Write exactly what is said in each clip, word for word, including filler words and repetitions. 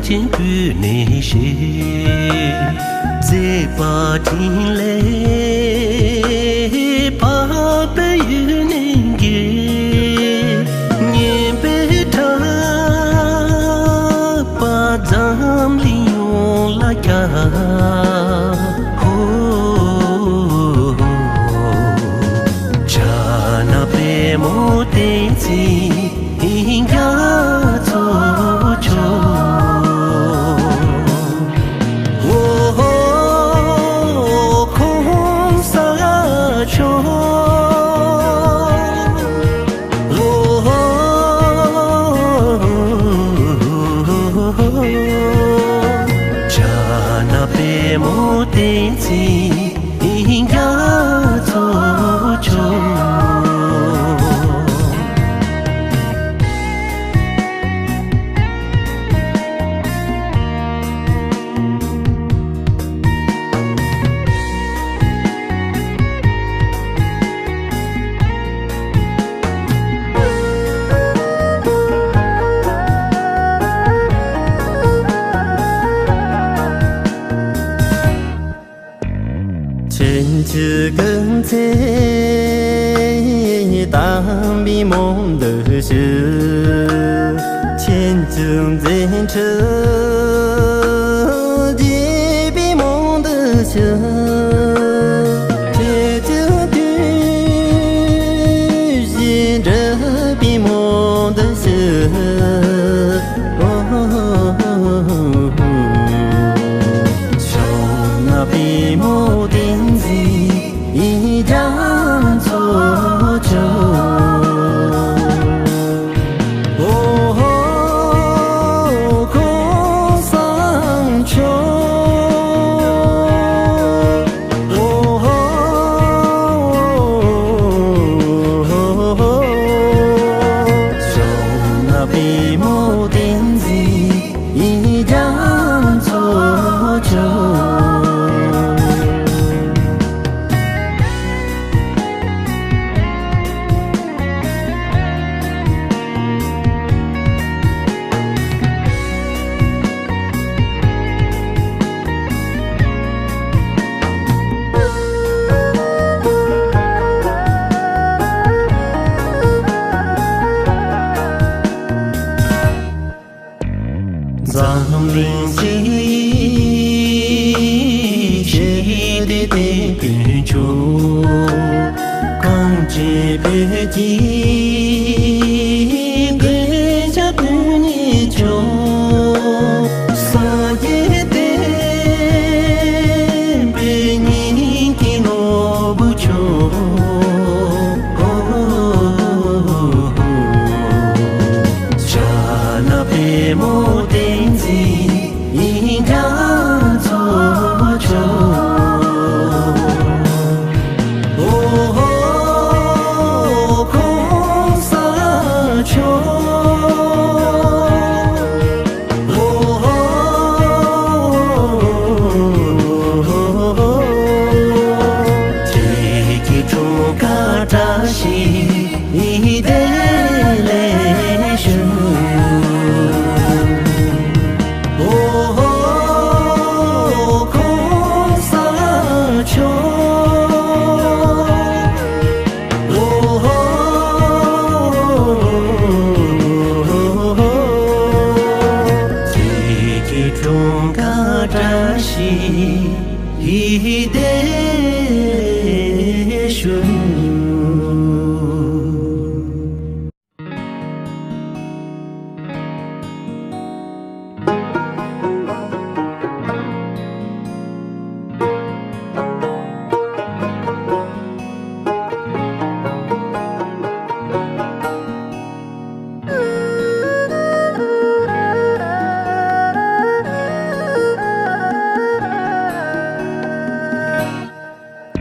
ཀྱི་བུ་ནི་ཞེས། མཛེས་པ་འཕྲིན་ལས་འཕགས་པའི་ཡུལ་ནས་འགྱེད། སྙན་པའི་གྲགས་པ་འཛམ་གླིང་ཡོངས་ལ་ཁྱབ། ཧོ། ཕྱག་ན་པདྨོ་བསྟན་འཛིན་རྒྱ་མཚོ་མཆོག། ཨོ་ཧོ། གོང་ས་མཆོག། ཨོ་ཧོ། ཕྱག་ན་པདྨོ་བསྟན་འཛིན་རྒྱ་མཚོ་མཆོག། ཆོས་ཀྱི་ཀུན་ཚད་དམ་པའི་མོ་འདི་ཞུ། ཆོས་ཀྱི་མཛད་འཕྲིན་རྒྱས་པའི་མོ་འདི་ཞུ། ཆོས་ཀྱི་དུས་བཞི་འགྲུབ་པའི་མོ་འདི་ཞུ། ཕྱག་ན་པདྨོ་བསྟན་འཛིན་རྒྱ་མཚོ་མཆོག། ཨོ་ཧོ། གོང་ས་མཆོག། ཨོ་ཧོ། ཕྱག་ན་པདྨོ་བསྟན་འཛིན་རྒྱ་མཚོ་མཆོག། འཛམ་གླིང་སྤྱི་ཡི་ཞི་བདེའི་དེད་དཔོན་མཆོག། གངས་ཅན་བོད་ཀྱི་གདུལ་བྱ་དོན་གཉེར་མཆོག། སངས་རྒྱས་བསྟན་པའི་སྙིང་གི་ནོར་བུ་མཆོག། ཕྱག་ན་པདྨོ་བསྟན་འཛིན་རྒྱ་མཚོ་མཆོག། ཨོ་ཧོ། གོང་ས་མཆོག། ཁྱེད་ཀྱི་འཁྲུངས་སྐར་བཀྲ་ཤིས་བདེ་ལེགས་ཞུ། ཨོ་ཧོ། གོང་ས་མཆོག། ཨོ་ཧོ། ཁྱེད་ཀྱི་འཁྲུངས་སྐར་བཀྲ་ཤིས་བདེ་ཞུ།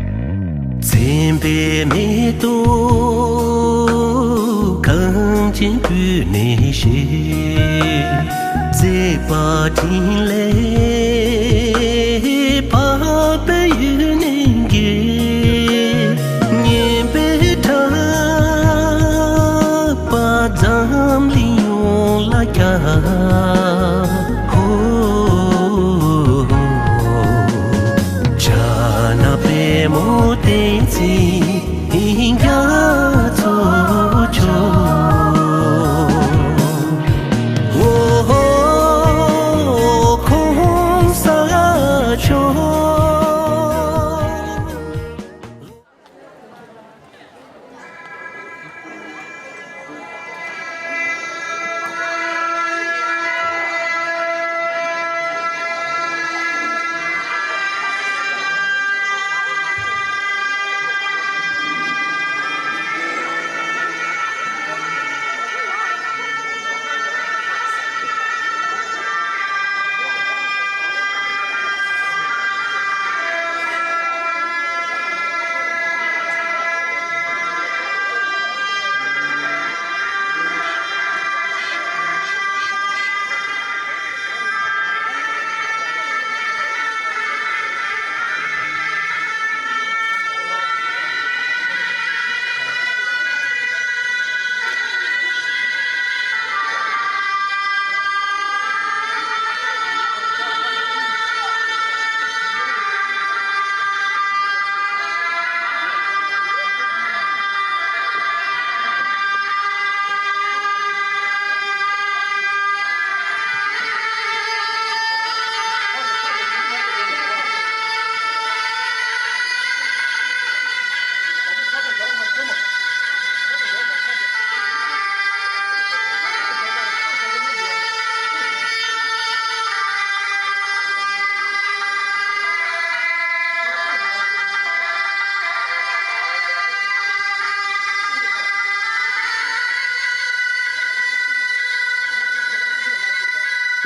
མཚན་དཔེའི་མེ་ཏོག་གངས་ཅན་བོད་ནས་བཞད། མཛེས་པ་འཕྲིན་ལས་འཕགས་པའི་ཡུལ་ནས་འགྱེད། སྙན་པའི་གྲགས་པ་འཛམ་གླིང་ཡོངས་ལ་ཁྱབ། ཧོ། བསྟན་འཛིན་རྒྱ་མཚོ་མཆོག། འོ་ཧོ་༸གོང་ས་མཆོག།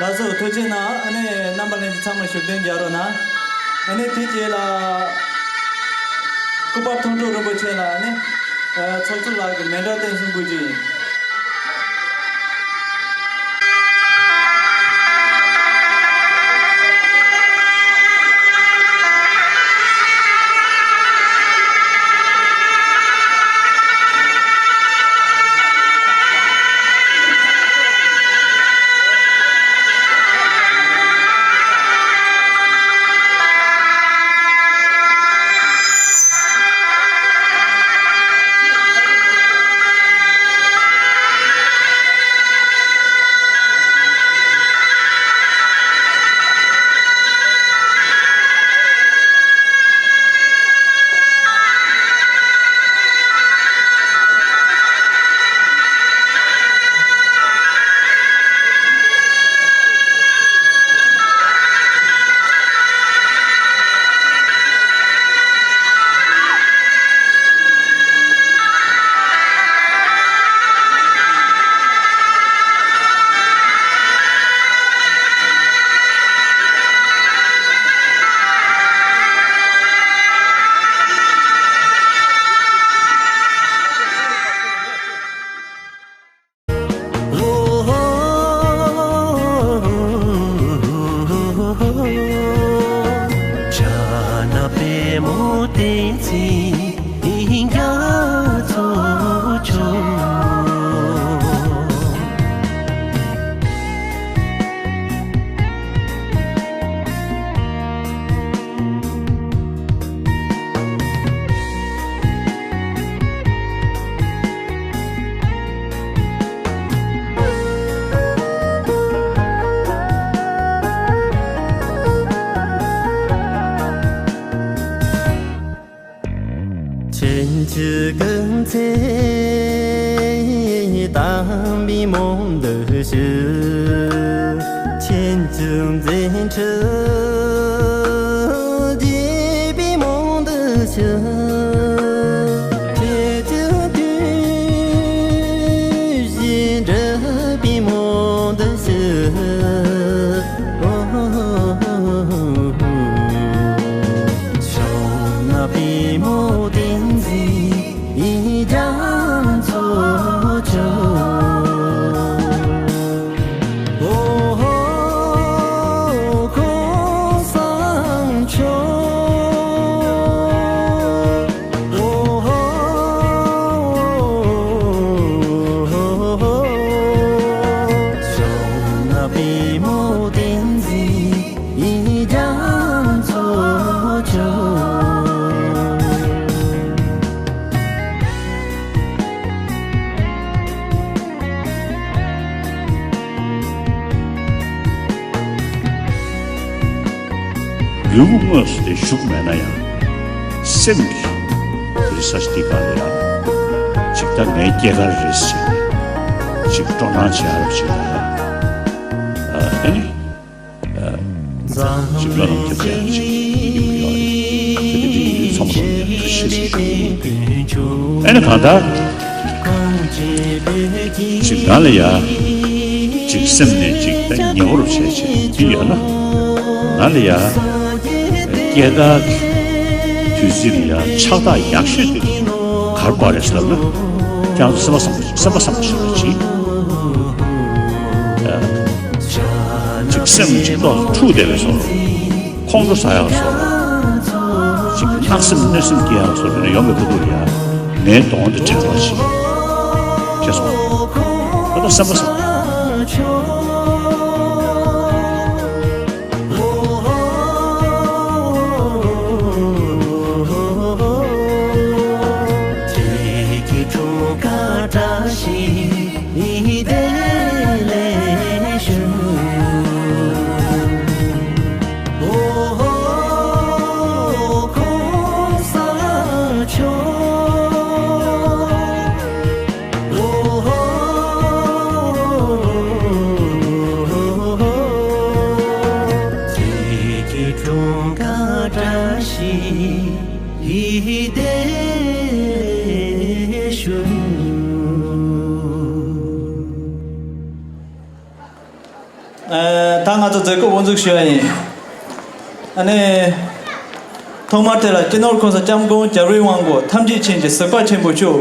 ལགས་སོ། ཐུགས་རྗེ་གནང་། ཨ་ནི་རྣམ་པ་ལྷན་རྒྱས་ཚང་མ་བཞུགས་གདན་རྒྱག་རོགས་གནང་། ཨ་ནི་དེ་རྗེས་ལ་སྐུ་པར་མཐོང་གྲོལ་རིན་པོ་ཆེ་ལ་ཨ་ནི་ཚོགས་གཙོ་ལགས་ཀྱིས་མཎྜལ་རྟེན་གསུམ་འབུལ་རྒྱུ་ཡིན། ཆོས་ཀྱི་སྐུ་ཚེ་དམ་པའི་མོ་འདི་ཞུ། ཆོས་ཀྱི་མཛད་འཕྲིན་རྒྱས་པའི་མོ་འདི་ཞུ། ཆོས་ཀྱི་དུས་བཞི་འགྲུབ་པའི་མོ་འདི་ཞུ། ཕྱོགས་ན་པའི་མོ་བསྟན་འཛིན་རྒྱ་མཚོ་མཆོག། ཨོ་ཧོ་༸གོང་ས་མཆོག། ཨོ་ཧོ། ཕྱོགས་ན་པའི་མོ་བསྟན་འཛིན་རྒྱ་མཚོ་མཆོག། ལུས་པོ་དངོས་སུ་དེ་བཞུགས་མེད་ན་ཡང་། སེམས་ཀྱི་རེ་ས་ཞིག་དེ་ག་ལ་ཡང་། ཅིག་ད་ངའི་སྐྱེས་སྐར་རེད་ཟེར་ནས་ཅིག་སྤྲོ་སྣང་བྱེད་ཡག་ཅིག་ད། ཨ་ནི། ཅིག་བློ་ལམ་རྒྱབ་ཡག་ཅིག་ཡོད་རེད། དེ་དེ་ཚང་མ་ལ་ཐུགས་རྗེ་ཆེ་ཞུ། ཨ་ནི་གང་ལྟར། ཅིག་ང་ལ་ཡ། ཅིག་སེམས་ནས་ཅིག་ད་ཉེ་བོར་བྱས་བྱས་འདི་ཡོད་ན། ང་ལ་ཡ། སྐྱེས་སྐར་གྱི་དུས་ཚིགས་ལ་ཡ་ཕྱག་རྟགས་ཡག་ཤོས་དེ་ག་རེ་དགོས་རེད་ཟེར་ལབ་ན། ཁྱེད་རང་ཚོ་སེམས་པ་བཟང་པོ་སེམས་པ་བཟང་པོ་ཞིག་ལ་ཅིག་ཅིག་སེམས་ཅིག་ཏོག་ཙམ་འཁྲུག་བསྡད་པའི་བཟོ་འདྲ། ཁོང་ཁྲོ་ཟ་ཡག་བཟོ་འདྲ། ཅིག་གནག་སེམས་གནོད་སེམས་སྐྱེ་ཡག་བཟོ་འདྲ་ཡོང་གི་འདུག་ཡ། ངའི་གདོང་དེ་དྲན་པ་ཞིག་ཤེས་སོང་། ད་ལྟ་སེམས་པ་བཟང་། ཨ། ད་ང་ཚོ་མཛད་སྒོ་དབུ་འཛུགས་ཞུ་ཡ་ཡིན། ཨ་ནི། ཐོག་མར་དེ་ལ་སྤྱི་ནོར་༸གོང་ས་༸སྐྱབས་མགོན་རྒྱལ་བའི་དབང་པོ་ཐམས་ཅད་མཁྱེན་ཅིང་གཟིགས་པ་ཆེན་པོ་མཆོག་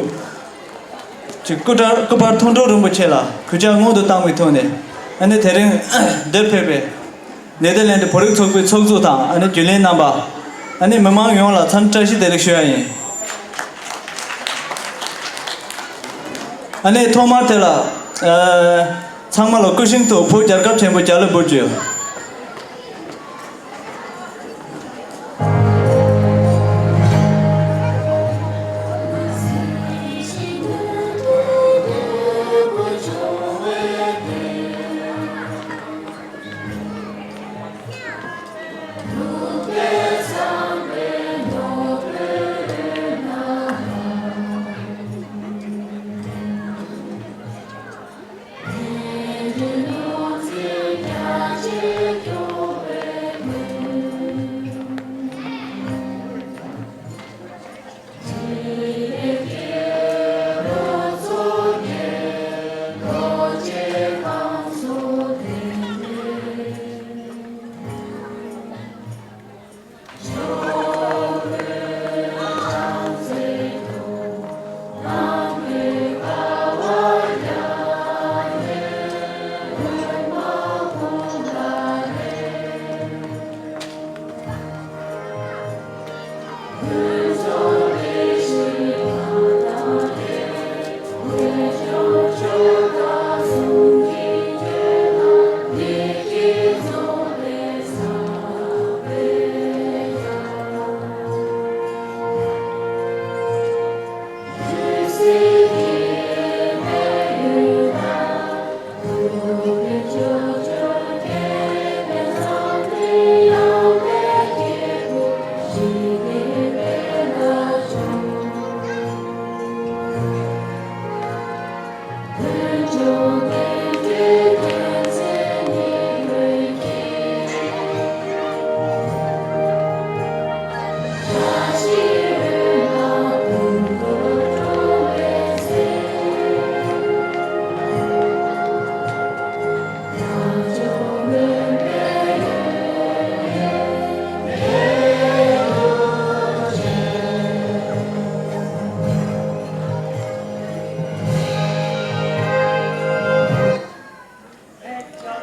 གི་སྐུ་དྲག་སྐུ་པར་མཐོང་གྲོལ་རིན་པོ་ཆེ་ལ་གུས་ཕྱག་སྔོན་དུ་བཏང་བའི་ཐོག་ནས། ཨ་ནི་དེ་རིང་འདིར་ཕེབས་པའི་ནེ་དར་ལེན་ཌི་བོད་རིགས་ཚོགས་པའི་ཚོགས་གཙོ་དང་། ཨ་ནི་རྒྱུན་ལས་རྣམ་པ། ཨ་ནི་མི་མང་ཡོངས་ལ་འཚམས་བཀྲ་ཤིས་བདེ་ལེགས་ཞུ་ཡ་ཡིན། ཨ་ནི་ཐོག་མར་དེ་ལ། ཨ། ཚང་མ་ལ་སྐུ་བཞེངས་ཐོག་བོད་རྒྱལ་ཁབ་ཆེན་པོ་རྒྱལ་གླུ་འབུལ་རྒྱུ།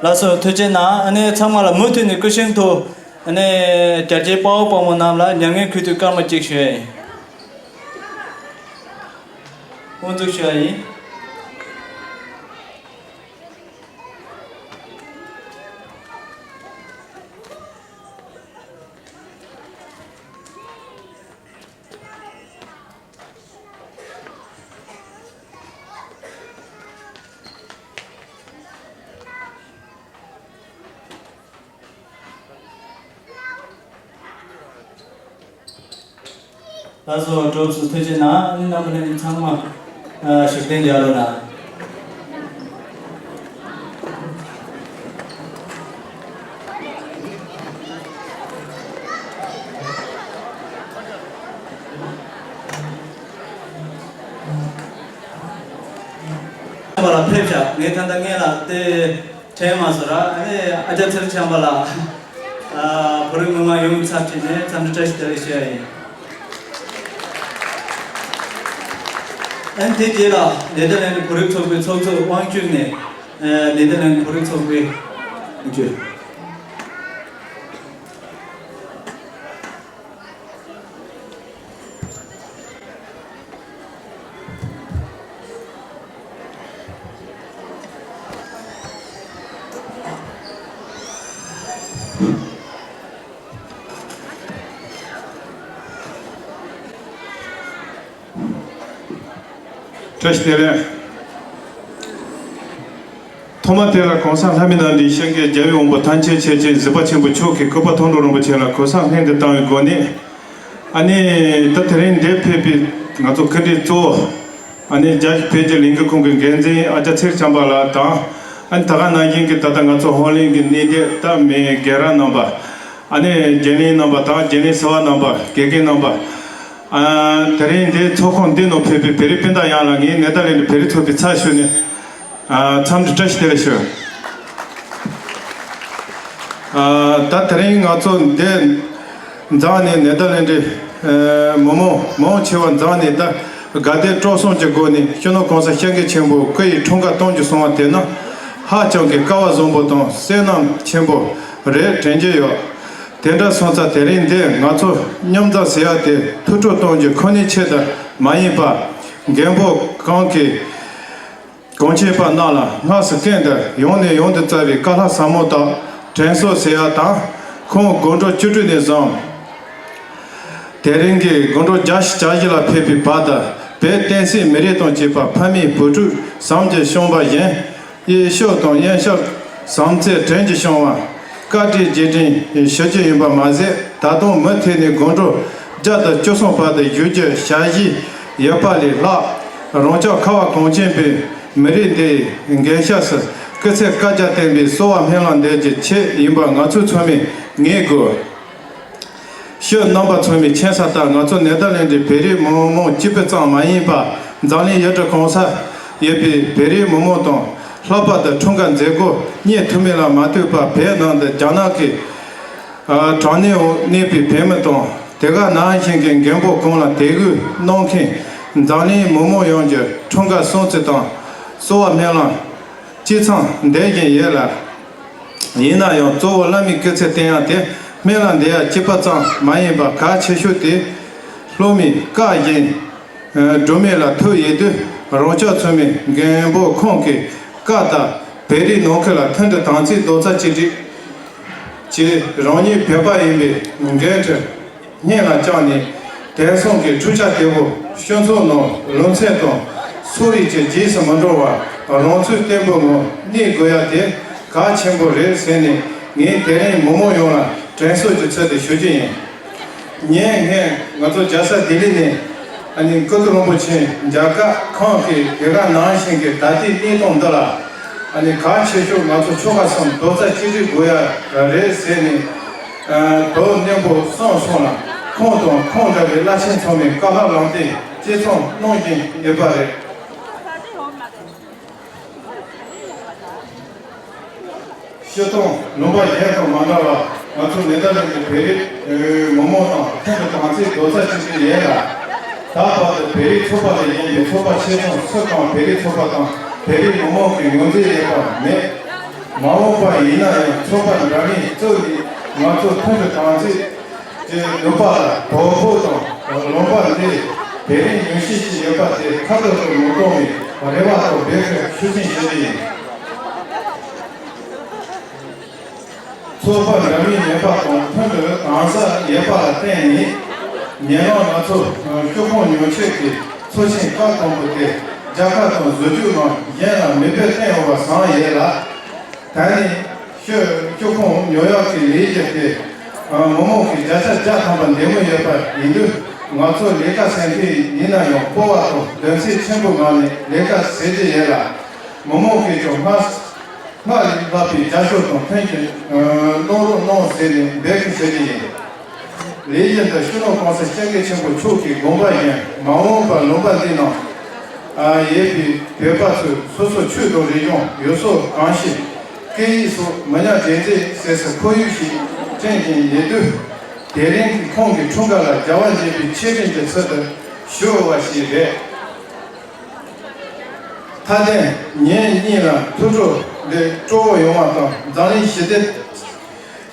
ལགས་སོ། ཐུགས་རྗེ་གནང་། ཨ་ནི་ཚང་མ་ལ་མུ་མཐུད་ནས་སྐུ་བཞེངས་ཐོག་ཨ་ནི་རྒྱལ་གཅེས་དཔའ་བོ་དཔའ་མོ་རྣམས་ལ་མྱ་ངན་གུས་བཏུད་སྐར་མ་གཅིག་ཞུ་ཡ་ཡིན། དབུ་འཛུགས་ཞུ་ཡ་ཡིན། ལགས་སོ། གྲོགས་ཚོ་ཐུགས་རྗེ་གནང་། ཨ་ནི་རྣམ་པ་ལྷན་རྒྱས་ཚང་མ་ཨ་བཞུགས་གདན་རྒྱག་རོགས་གནང་། བ་ལ་ཕེབས་ཤག་ངས་ད་ལྟ་སྔོན་ལ་དེ་དྲན་མ་སོང་ར། ཨ་ནི་ཨ་ཅག་ཚེ་རིང་བྱམས་པ་ལགས། ཨ་བོད་རིགས་མི་མང་ཡོངས་ཚབ་བྱས་ནས་འཚམས་འདྲི་བཀྲ་ཤིས་བདེ་ལེགས་ཞུ་ཡ་ཡིན། ཨ་ནི་དེ་རྗེས་ལ་ནེ་ཐར་ལེན་ཌི་བོད་རིགས་ཚོགས་པའི་ཚོགས་གཙོ་དབང་ཕྱུག་ནས་ཨ་ནེ་ཐར་ལེན་ཌི་བོད་རིགས་ཚོགས་པའི་དབང་ཕྱུག་བཀྲ་ཤིས་བདེ་ལེགས། ཐོག་མ་དེ་ལ་གོང་ས་ལྷ་མི་རྣམས་ཀྱི་ཤཱཀྱའི་རྒྱལ་བའི་དབང་པོ་ཐམས་ཅད་མཁྱེན་ཅིང་གཟིགས་པ་ཆེན་པོ་མཆོག་གི་སྐུ་པར་མཐོང་གྲོལ་རིན་པོ་ཆེ་ལ་གུས་ཕྱག་སྔོན་དུ་བཏང་བའི་སྒོ་ནས། ཨ་ནི་ད་དེ་རིང་འདིར་ཕེབས་པའི་ང་ཚོ་སྐུ་མགྲོན་གཙོ་བོ། ཨ་ནི་རྒྱ་ཆེའི་བོད་ཀྱི་ལས་འགུལ་ཁང་གི་འགན་འཛིན་ཨ་ཅག་ཚེ་རིང་བྱམས་པ་ལགས་དང་། ཨ་ནི་ད་ག་ནང་བཞིན་གྱི་ད་ལྟ་ང་ཚོ་ཧོང་ལེན་གྱི་གནས་བརྟན་ད་མི་རྒན་རབས་རྣམ་པ། ཨ་ནི་རྒན་ལགས་རྣམ་པ་དང་རྒན་ལགས་ཟུར་པ་རྣམ་པ། དགེ་རྒན་རྣམ་པ། ཨ་དེ་རིང་འདིར་ཚོགས་ཁང་འདི་ནང་ཕེབས་པའི་བོད་རིགས་སྤུན་ཟླ་ཡོངས་ལ་ངས་ནེ་ཐར་ལེན་ཌི་བོད་རིགས་ཚོགས་པའི་ཚབ་ཞུས་ནས། ཨ་འཚམས་འདྲི་བཀྲ་ཤིས་བདེ་ལེགས་ཞུ། ཨ་ད་དེ་རིང་ང་ཚོ་འདིར་འཛོམས་ནས་ནེ་ཐར་ལེན་ཌི་ཨ་མི་མང་མང་ཆེ་བ་འཛོམས་ནས། ད་དགའ་དད་སྤྲོ་གསུམ་གྱི་སྒོ་ནས་སྤྱི་ནོར་གོང་ས་སྐྱབས་མགོན་ཆེན་པོ་སྐུ་ཡི་འཁྲུངས་སྐར་གཏོང་རྒྱུ་སོང་བ་དེ་ནི་ཧ་ཅང་གི་སྐལ་བ་བཟང་པོ་དང་བསོད་ནམས་ཆེན་པོ་རེད་དྲན་གྱི་ཡོད། དེ་འདྲ་སོང་ཙང་དེ་རིང་འདིར་ང་ཚོ་མཉམ་འཛོམས་ཟེར་ཡ་དེ་ཐུགས་སྤྲོ་གཏོང་རྒྱུ་ཁོ་ནའི་ཆེད་དུ་མ་ཡིན་པར། མགོན་པོ་གང་གིས་གངས་ཅན་པ་རྣམས་ལ་སྔར་སྲོལ་ཀུན་ཏུ་ཡང་ནས་ཡང་དུ་བསྩལ་བའི་བཀའ་སློབ་ཟབ་མོ་དག་དྲན་གསོ་ཟེར་ཡ་དང་། ཁོང་དགུང་གྲངས་བཅུ་དྲུག་ནས་བཟུང་དེ་རིང་གི་དགུང་གྲངས་བརྒྱད་ཅུ་གྱ་བཞི་ལ་ཕེབས་པའི་བར་དུ། བོད་བསྟན་སྲིད་མི་རིགས་དང་བཅས་པ་ཕ་མེས་བུ་ཕྲུག་བཟུམ་གྱིས་བསྐྱངས་པ་བཞིན། དབུ་ཞྭ་དང་གཡོན་ཞྭ་བཟུམ་ཚད་བྲན་གྱིས་བསྐྱངས་པ། བཀའ་དྲིན་རྗེས་དྲན་ཞུ་རྒྱུ་ཡིན་པ་མ་ཟད། ད་དུང་མུ་མཐུད་ནས་དགུང་གྲངས་བརྒྱ་དང་བཅུ་གསུམ་བར་དུ་བཞུགས་རྒྱུའི་ཞལ་བཞེས་ཡོད་པ་ལས་ལྷག་རང་ཅག་ཁ་བ་གངས་ཅན་པའི་མི་རིགས་འདིའི་འགན་ཞབས་སུ་སྐུ་ཚེ་བསྐལ་བརྒྱར་བརྟན་པའི་གསོལ་བ་སྨོན་ལམ་འདེབས་རྒྱུའི་ཆེད་ཡིན་པ་ང་ཚོ་ཚང་མས་ངེས་དགོས། ཞུ། རྣམ་པ་ཚང་མས་མཁྱེན་གསལ་ལྟར། ང་ཚོ་ནེ་ཐར་ལེན་ཌི་བོད་རིགས་མི་མང་གཅིག་པུ་ཙམ་མ་ཡིན་པར། འཛམ་གླིང་ཡུལ་གྲུ་གང་སར་ཡོད་པའི་བོད་རིགས་མི་མང་དང་། ལྷག་པར་དུ་འཁྲུངས་སྐར་མཛད་སྒོ་གཉེར་ཐུབ་མིན་ལ་མ་ལྟོས་པར། བོད་ནང་དུ་རྒྱ་ནག་གི་ཨ་དྲག་གནོན་འོག་གནས་པའི་བོད་མི་དང་། དེ་ག་ནང་བཞིན་གྱི་མགོན་པོ་གང་ལ་དད་གུས་གནང་མཁན་འཛམ་གླིང་མི་མང་ཡོངས་ཀྱི་འཁྲུངས་སྐར་སྲུང་བརྩི་དང་གསོལ་བ་སྨོན་ལམ་གཅིག་མཚུངས་འདེབས་བཞིན་ཡོད་ལ། ཡིན་ན་ཡང་གཙོ་བོ་བླ་མའི་སྐུ་ཚེ་བརྟན་ཡག་དེ་སྨོན་ལམ་འདེབས་ཡག་གཅིག་པ་ཙམ་མ་ཡིན་པར། གལ་ཆེ་ཤོས་དེ་སློབ་མའི་བཀའ་བཞིན་སྒྲུབ་མིན་ལ་ཐུག་ཡོད་དུས། རང་ཅག་ཚང་མས་མགོན་པོ་ཁོང་གི་བཀའ་ལྟར་བོད་རིགས་ནང་ཁུལ་ལ་མཐུན་སྒྲིལ་དམ་ཚིག་རྡོག་རྩ་གཅིག་སྒྲིལ་གྱིས། རང་ཉིད་བོད་པ་ཡིན་པའི་འགན་འཁྲི་སྙིང་ལ་བཅངས་ནས། དེང་སང་གི་འཁྲུག་ཆ་དེ་བོ་སྤྱི་ཚོགས་ནང་ལུགས་མཐུན་དང་སོ་རིགས་ཀྱི་རྗེས་སུ་མི་འགྲོ་བར། རང་ཚུགས་བརྟན་པོའི་ངང་གནས་དགོས་ཡ་དེ་གལ་ཆེན་པོ་རེད་ཟེར་ནས། ངས་དེ་རིང་མི་མང་ཡོངས་ལ་དྲན་གསོ་གྱི་ཚུལ་དུ་ཞུ་རྒྱུ་ཡིན། ཉེ་སྔོན་ང་ཚོ་རྒྱལ་ས་ལྡི་ལི་ནས་ཨ་ནི་ཀུ་ཀུ་རིན་པོ་ཆེ་མཇལ་ཁ་ཁོང་གིས་དེ་ག་ནང་བཞིན་གྱི་ད་ལྟའི་གནས་སྟངས་འདི་ལ། ཨ་ནི་གལ་ཆེ་ཤོས་ང་ཚོ་ཆོལ་ཁ་གསུམ་རྡོག་རྩ་གཅིག་སྒྲིལ་དགོས་ཡ་རེད་ཟེར་ནས། ཨ་དོ་སྙོམས་པོ་གསུངས་སོང་ལ། ཁོང་དང་ཁོང་འདྲ་བའི་བླ་ཆེན་ཚང་མས་བཀའ་སློབ་ལམ་སྟོན་གཅིག་མཚུངས་གནང་བཞིན་ཡོད་པ་རེད། སྤྱིར་བཏང་ལུང་པ་གཞན་དང་མ་འདྲ་བར། ང་ཚོ་ནེ་ཐར་ལེན་ཌི་བོད་རིགས་མི་མང་དང་ལྷན་དུ་དམ་ཚིག་རྡོག་རྩ་གཅིག་སྒྲིལ་ཡིན་ལ། ད་བར་དུ་བོད་རིགས་ཚོགས་པ་ལས་གཞན་པའི་ཚོགས་པ་ཆེ་ཆུང་སུ་དང་བོད་རིགས་ཚོགས་པ་དང་བོད་རིགས་མི་མང་གི་ངོས་འཛིན་ཡོད་པ་མེད། མ་འོངས་པ་ཡིན་ན་ཡང་ཚོགས་པ་འདྲ་མིན་བཙུགས་ནས་ང་ཚོ་ལྷན་དུ་དམ་ཚིག་གི་ནུས་པ་ལ་དོ་ཕོག་དང་། ལུང་པ་འདི་བོད་རིགས་ཉུང་ཤས་ཤིག་ཡོད་པ་དེ་ཁ་ཐོར་དུ་མི་གཏོང་བའི་རེ་བ་དང་འབོད་སྐུལ་ཤུགས་ཆེན་ཞུ་རྒྱུ་ཡིན། ཚོགས་པ་འདྲ་མིན་མེད་པ་དང་མཐུན་པའི་གང་ཟག་ཡོད་པ་ལ་བརྟེན་ནས། ཉེ་ལམ་ང་ཚོ་སྐུ་ཁམས་མྱོང་ཆེད་ཀྱི་ཚོགས་ཆེན་སྐབས་དང་པོ་དེ་མཇལ་ཁ་དང་བཟོ་བཅོས་ནང་གཞན་ལ་མིག་དཔེ་བསྟན་ཡོང་བ་བཟང་ཡོད་ལ། ད་ནི་སྐུ་སྐུ་ཁམས་མྱོང་ཡག་གི་ལས་ཀྱི་དེ་མི་མང་གི་བརྒྱ་ཆ་བརྒྱ་ཐམ་པ་འདེམས་མུས་ཡོད་པ་ཡིན་དུས། ང་ཚོ་ལས་ཀ་བྱེད་མཁན་ཡིན་ན་ཡང་སྤོབས་པ་དང་གདེང་ཚོད་ཆེན་པོའི་ངང་ནས་ལས་ཀ་བྱེད་ཀྱི་ཡོད་ལ། མི་མང་གིས་ཀྱང་སྔར་སྔར་ལས་ལྷག་པའི་རྒྱབ་སྐྱོར་དང་ཕན་གྱི་བློ་རོགས་གནང་ཟེར་ནས་འབོད་སྐུལ་ཞུ་རྒྱུ་ཡིན། ལས་གཞི་འདི་སྤྱི་ནོར་༸གོང་ས་༸སྐྱབས་མགོན་ཆེན་པོ་མཆོག་གི་དགོངས་པ་བཞིན་མ་འོངས་པར་ལུང་པ་འདི་ནང་ཡོད་པའི་བོད་པ་ཚོས་སོ་སོའི་ཆོས་དང་རིག་གཞུང་། ཡུལ་སྲོལ། གོམས་གཤིས། སྐད་ཡིག་སོགས་མི་ཉམས་བདེན་ཚིག་ཟེར་སའི་ཁོར་ཡུག་ཞིག་བསྐྲུན་བཞིན་ཡོད་དུས། དེ་རིང་གི་ཁོང་གི་འཁྲུངས་སྐར་ལ་རྒྱལ་བ་དགྱེས་པའི་ཆེད་དོན་གྱི་ཚུལ་དུ་ཞུ་བ་ཞིག་རེད། མཐའ་དོན་ཉིན་གཉིས་ལ་ཐུགས་སྤྲོ་ལས་སྤྲོ་བོ་ཡོང་བ་དང་། འཛམ་གླིང་ཞི་བདེ་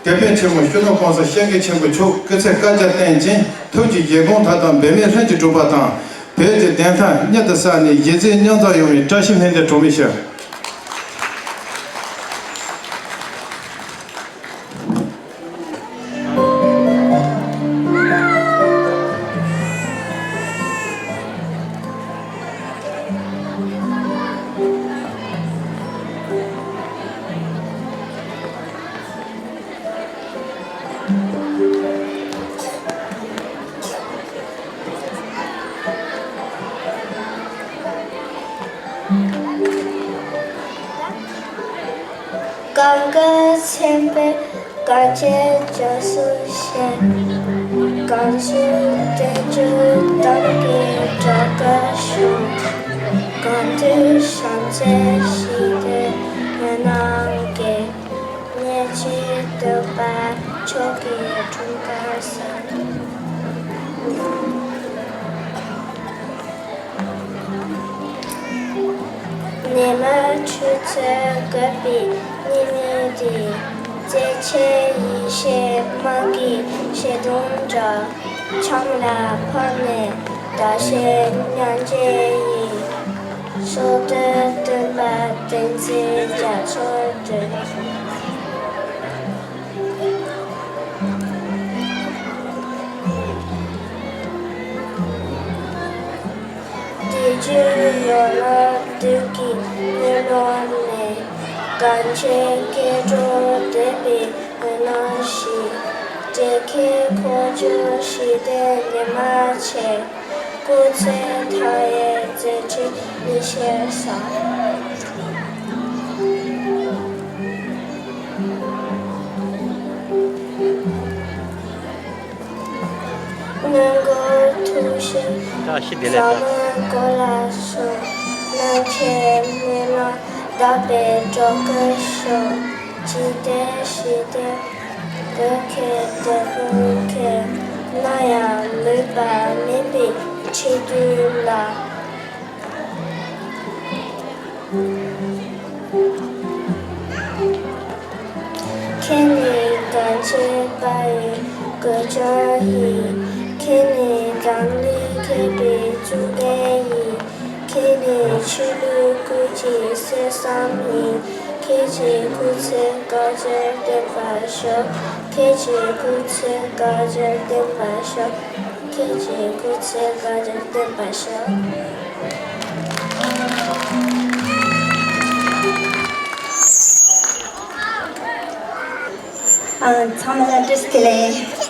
དེད་དཔོན་ཆེན་མོ་སྤྱི་ནོར་༸གོང་ས་༸སྐྱབས་མགོན་ཆེན་པོ་མཆོག་སྐུ་ཚེ་བསྐལ་བརྒྱར་བརྟན་ཅིང་། ཐུགས་ཀྱི་བཞེད་དགོངས་མཐའ་དག་འབད་མེད་ལྷུན་གྱིས་གྲུབ་པ་དང་། བོད་ཀྱི་བདེན་མཐའ་མྱུར་དུ་གསལ་ནས་གཞིས་བྱེས་མཉམ་འཛོམས་ཡོང་བའི་བཀྲ་ཤིས་ལྷུན་གྱིས་གྲུབ་པའི་ཕྱིར། གང་གི་མཚན་དཔེ་གངས་ཅན་ལྗོངས་སུ་བཞད། གངས་ཅན་བསྟན་འགྲོའི་གཏམ་གྱི་སྒྲོག་གུར་ཞུགས། གང་དུས་བྱམས་བརྩེའི་ཞི་བདེ་འོད་སྣང་གིས། སྙིང་རྗེ་ལྡན་པ་མཆོག་གི་འཁྲུངས་སྐར་བཟང་། ཉི་མ་ཆུ་ཚོད་དགུ་པའི་ཉི་མའི་དུས། བརྩེ་ཆེན་ཡེ་ཤེས་སྨག་གི་ཞལ་གདོང་འདྲ། ཆམ་ལ་ཕབ་ནས་བདེ་གཤེགས་སྙིང་རྗེ་ཡི། ཕྱོགས་དུས་སྟོན་པ་བསྟན་འཛིན་རྒྱ་མཚོར་བསྟོད། དུས་རྒྱུན་ཡོངས་ལ་དུས་ཀྱི་སྣེ་མོ་ནས། གངས་ཅན་སྐྱེ་འགྲོ་དད་པའི་འོད་སྣང་ཞིག། འབྲས་དཀར་འཁོར་སྦྱོར་ཞི་བདེའི་ཉི་མ་ཆེ། སྐུ་ཚེ་མཐའ་ཡས་མཛད་འཕྲིན་མི་ཤེས་ས། སྔོན་འགོག་ཐུགས་རྗེའི་བཀྲ་ཤིས་བདེ་ལེགས། བཟང་མོའི་སྐོར་ལ་གསུངས། སྣང་མཆེད་སྨོན་ལམ་དག་པའི་སྒྲོག་གུར་ཞུགས། འཇིག་རྟེན་ཞི་བདེའི་བོད་ཀྱི་དེད་དཔོན་ཁྱེད། ནམ་ཡང་ལུས་པ་མེད་པའི་འཆི་དུས་ལ། ཁྱེད་ནི་གངས་ཅན་པ་ཡི་གོས་ཆེན་ཡིན། ཁྱེད་ནི་འཛམ་གླིང་མཁས་པའི་གཙུག་རྒྱན་ཡིན། ཁྱེད་ནི་ཆོས་ལུགས་ཀུན་གྱི་གསེར་ཟམ་ཡིན། ཁྱེད་ཀྱི་སྐུ་ཚེ་བསྐལ་བརྒྱར་བརྟན་པར་ཤོག་ཁྱེད་ཀྱི་སྐུ་ཚེ་བསྐལ་བརྒྱར་བརྟན་པར་ཤོག་ཁྱེད་ཀྱི་སྐུ་ཚེ་བསྐལ་བརྒྱར་བརྟན་པར་ཤོག་ཨ། ཚང་མ་ལ་བཀྲ་ཤིས་བདེ་ལེགས།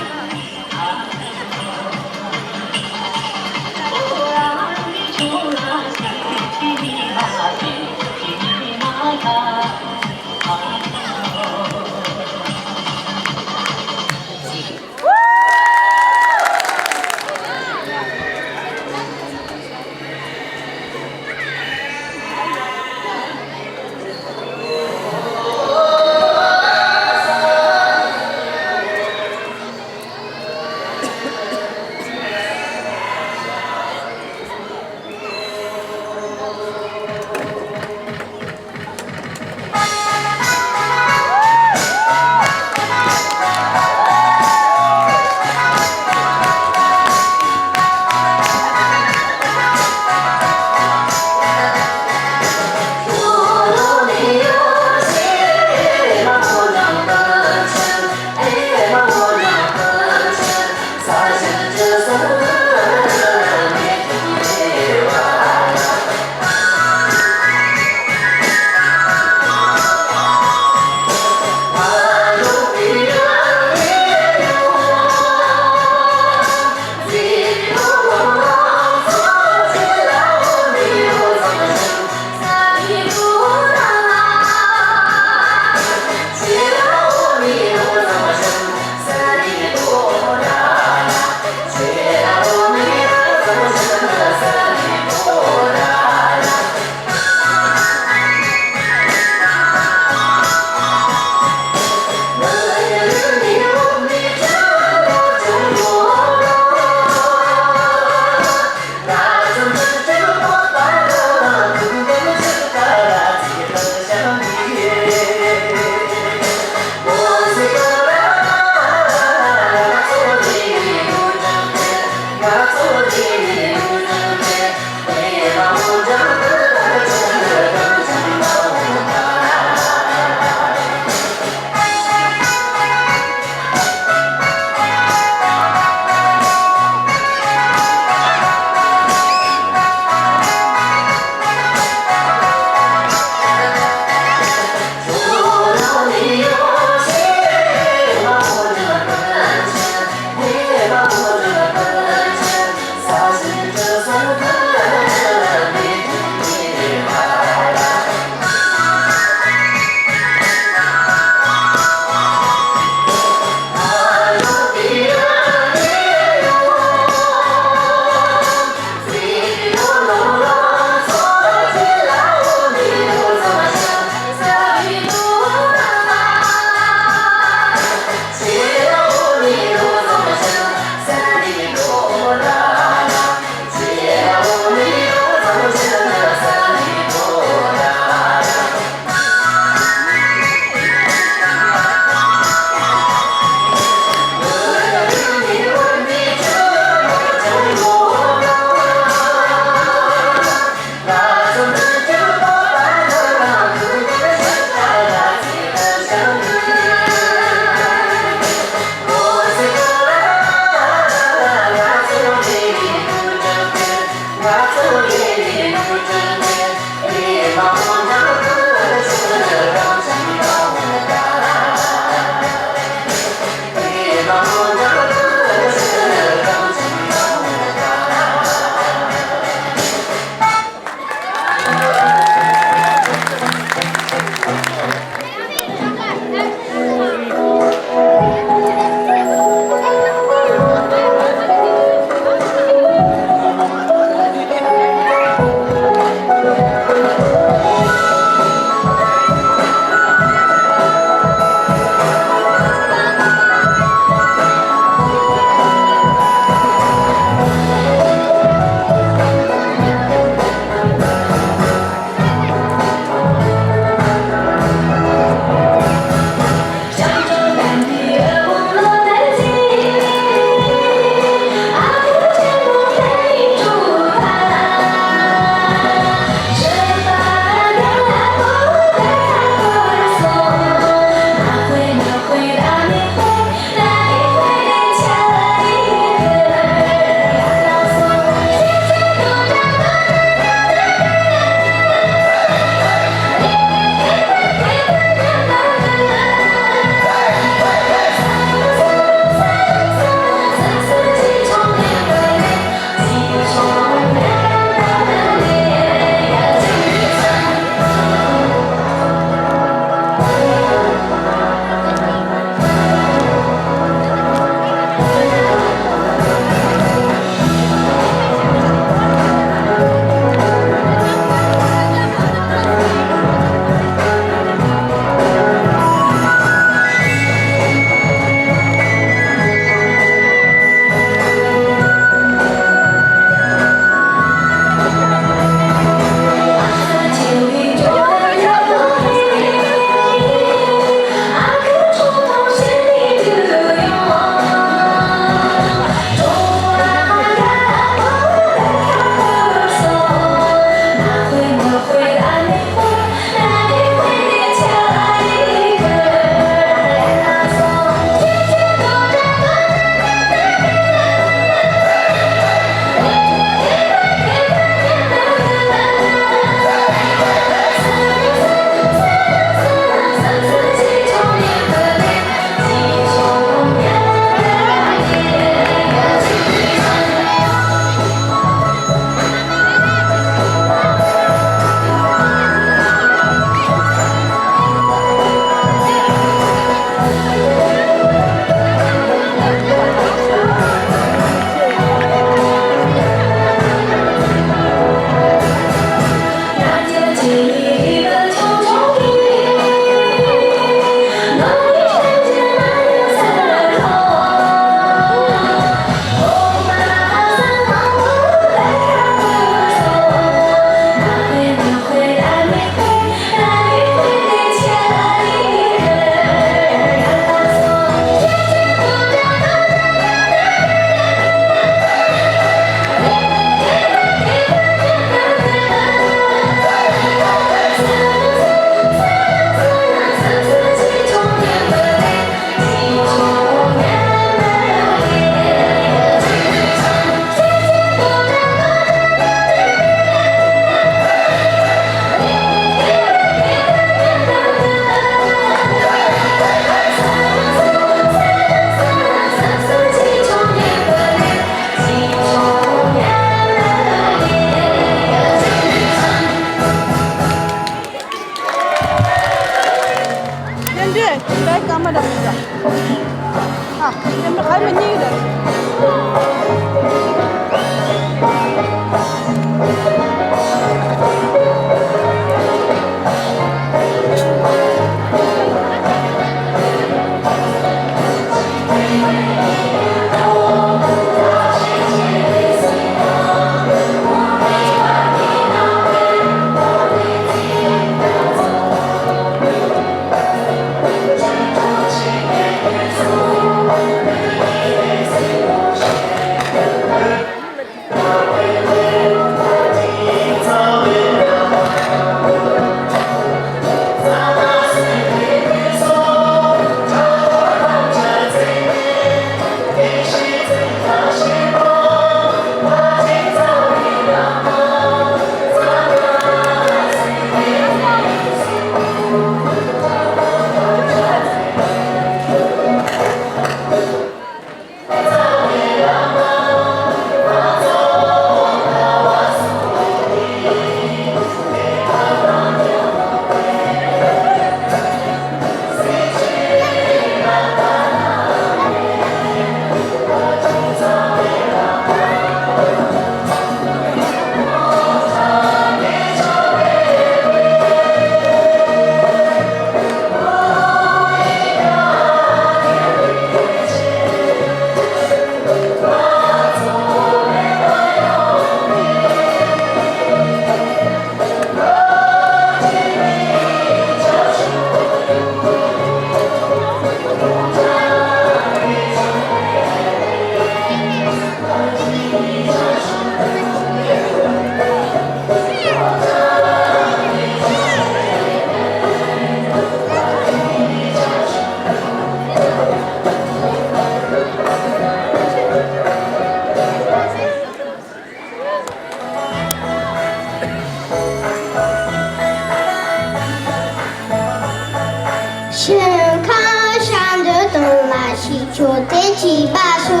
བྱིས་པ་སོ།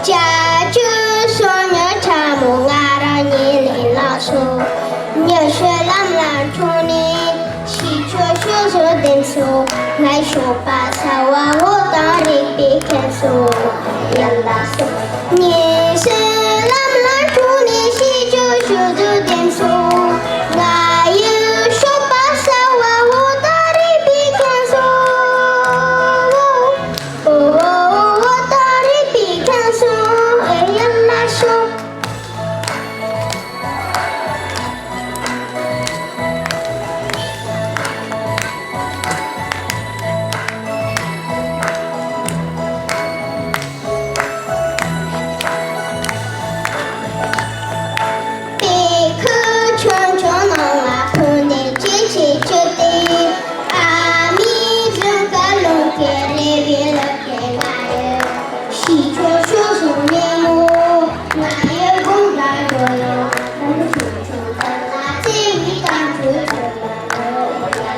བྱ་བྱིའུ་སོ་ཉི་ཕྲ་མོ་ང་རང་ཉིད་ལས་ལངས་སོ། ཉི་ཤུ་ལམ་ལ་འཁྲུངས་ནས་ཕྱི་ཕྱོགས་ཕྱོགས་སུ་འདེམས་སོ། ངའི་གཤོག་པ་གསལ་བ་འོད་དང་རིག་པས་ཁེངས་སོ། ཡར་ལངས་སོ། ཉི་ཤུ་ལམ་ལ་འཁྲུངས་ནས་ཕྱི་ཕྱོགས་ཕྱོགས་སུ་འདེམས་སོ། ང་ཡི་གཤོག་པ་གསལ་བ་འོད་དང་རིག་པས་ཁེངས་སོ། འོ་འོ་འོ་འོ་ད་རེད་པའི་ཁ་སོ་ཨེ་ཡ་མ་ཤོ། པའི་ཁུ་ཆུང་ཆུང་ནང་ལ་འཕུར་ནས་ཅི་ཆེ་ཆེ་སྟེ། ཨ་མའི་ཟུར་ཁ་རླུང་གིས་རེ་བའི་ལག་གི་ང་ཡི་ཤི་ཆོག་ཤོག་སོང་ནས་མོ་ང་ཡི་དགོང་དག་འགྲོ་ཡོང་། ཁུ་ཆུང་ཆུང་དག་ལ་བརྩེ་བའི་གཏམ་རྒྱུད་ཐོས་ཡོང་།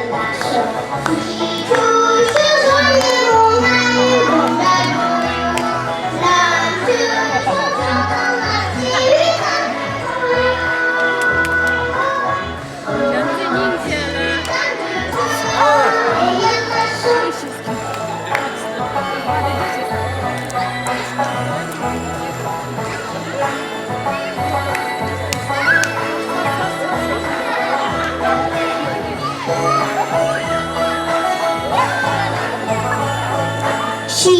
ཤི་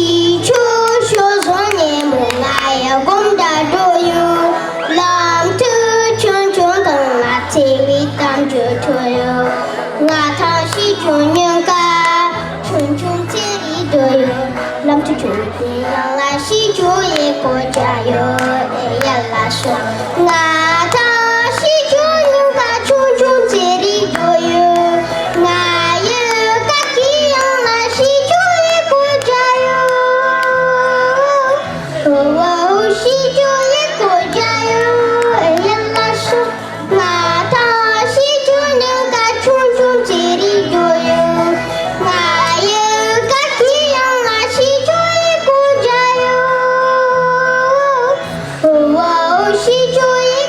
ཆོག་ཤོག་སོང་ནས་མོ་ང་ཡི་དགོང་དག་འགྲོ་ཡོང་། ལམ་དུ་ཆུང་ཆུང་དང་ང་བརྩེ་བའི་གཏམ་རྒྱུད་ཐོས་ཡོང་། ང་དང་ཤི་ཆོག་ཉིན་ཀ་ཆུང་ཆུང་ཚེ་རིང་འགྲོ་ཡོང་། ལམ་དུ་ཆུང་དེ་ཡང་ང་ཤི་ཆོག་ཡི་གོ་ཅ་ཡོད་ཨེ་ཡ་ལ་ཤོ། ང་དང་ཤི་ཆོག་ཉིན་ཀ་ཆུང་ཆུང་ཚེ་རིང་འགྲོ་ཡོང་། ང་ཡི་ཀ་ཀི་ཡང་ང་ཤི་ཆོག་ཡི་གོ་ཅ་ཡོད། འོ་འོ་ཤི་ཆོག་ཡི་གོ་ཅ་ཡོད་ཨེ་ཡ་ལ་ཤོ། ང་དང་ཤི་ཆོག་ཉིན་ཀ་ཆུང་ཆུང་ཚེ་རིང་འགྲོ་ཡོང་། ང་ཡི་ཀ་ཀི་ཡང་ང་ཤི་ཆོག་ཡི་གོ་ཅ་ཡོད། འོ་འོ་ཤི་ཆོག་ཡི་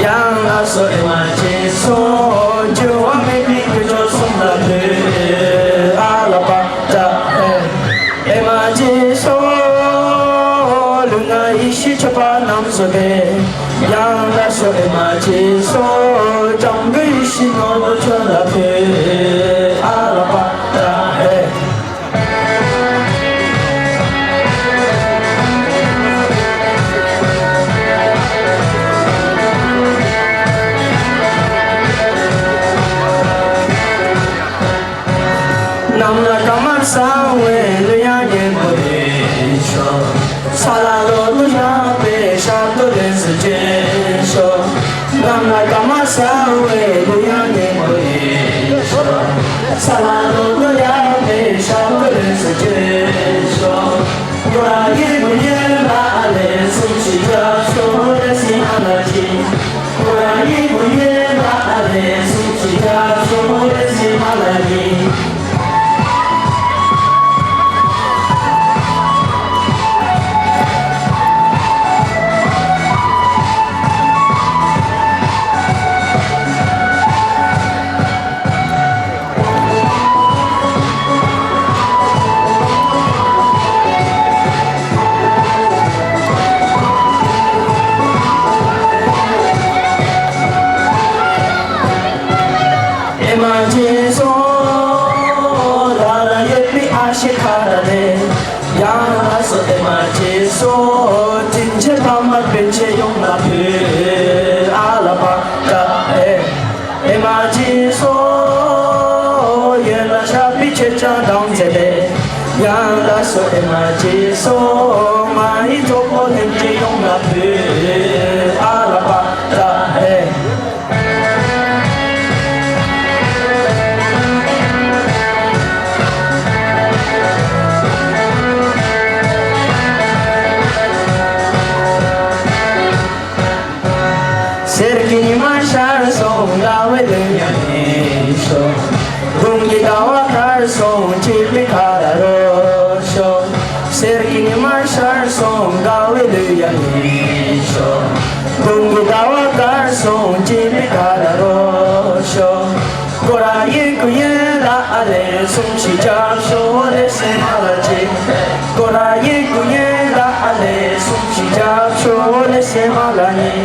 ཡང་ལགས་སོ་ཨེ་མ་ཅི་སོ། འགྱུར་བ་མེད་པའི་ཀུན་སྦྱོར་གསུམ་ལ་ཕུལ། ཨ་ལ་པ་ཏ་ཨེ། ཨེ་མ་ཅི་སོ། ལུས་ངག་ཡིད་གསུམ་མཆོད་པ་རྣམས་སུ་འཕེལ། ཡང་ལགས་སོ་ཨེ་མ་ཅི་སོ། སྐྱབས་མགོན་ཡིད་བཞིན་ནོར་བུ་ཁྱོད་ལ་ཕུལ། ཨ་ལ་པ་ཏ་ཨེ། གནམ་ལ་སྐར་མ་གསལ་བའི་གླུ་དབྱངས་སྙན་པོ་ཡིས་ཤོག་ས་ལ་ལོ་ཏོག་ཡངས་པའི་ཞབས་ཏོག་ལེགས་སུ་རྒྱས་ཤོག་གནམ་ལ་སྐར་མ་གསལ་བའི་གླུ་དབྱངས་སྙན་པོ་ཡིས་ཤོག་ས་ལ་ལོ་ཏོག་ཡངས་པའི་ཞབས་ཏོག་ལེགས་སུ་རྒྱས་ཤོག་སྐོར་ར་ཡིན་པོ་ཡིན་ལ་ལེགས་སུ་ཅི་བྱ་ཤོག་ལེགས་སུ་མ་ལ་ཅི། སྐོར་ར་ཡིན་པོ་ཡིན་ལ་ལེགས་སུ་ཅི་བྱ་ཤོག་ལེགས་སུ་མ་ལ་ཅི། ཨེ་མ་ཅི་སོ། ལ་ལ་ཡོད་པའི་ཨ་ཤེ་ཁ་ར་ལེ། ཡང་ལགས་སོ་ཨེ་མ་ཅི་སོ། དྲིན་ཆེན་ཕ་མ་སྤུན་མཆེད་ཡོངས་ལ་ཕུལ། ཨ་ལ་པ་ཏ་ཨེ། ཨེ་མ་ཅི་སོ། ཡོན་ལ་ཤ་པི་ཆེ་ཆང་དང་མཛད་དེ། ཡང་ལགས་སོ་ཨེ་མ་ཅི་སོ། ང་ཡི་གྲོགས་པོ་ལྷན་རྒྱས་ཡོངས་ལ་ཕུལ། ཨ་ལ་པ་ཏ་ཨེ། གསེར་གྱི་ཉི་མ་ཤར་སོང་དགའ་བའི་གླུ་དབྱངས་ཡིས་ཤོག་དགུང་གི་ཟླ་བ་དཀར་སོང་བྱིས་པའི་ཁ་ལ་རོལ་ཤོག་གསེར་གྱི་ཉི་མ་ཤར་སོང་དགའ་བའི་གླུ་དབྱངས་ཡིས་ཤོག་དགུང་གི་ཟླ་བ་དཀར་སོང་བྱིས་པའི་ཁ་ལ་རོལ་ཤོག་སྐོར་ར་ཡིན་ཀུ་ཡིན་ལ་ཨ་ལེ་སུམ་ཤི་རྒྱབ་ཤོག་ལེ་སེ་མ་ལ་ཅི། སྐོར་ར་ཡིན་ཀུ་ཡིན་ལ་ཨ་ལེ་སུམ་ཤི་རྒྱབ་ཤོག་ལེ་སེ་མ་ལ་ཉི།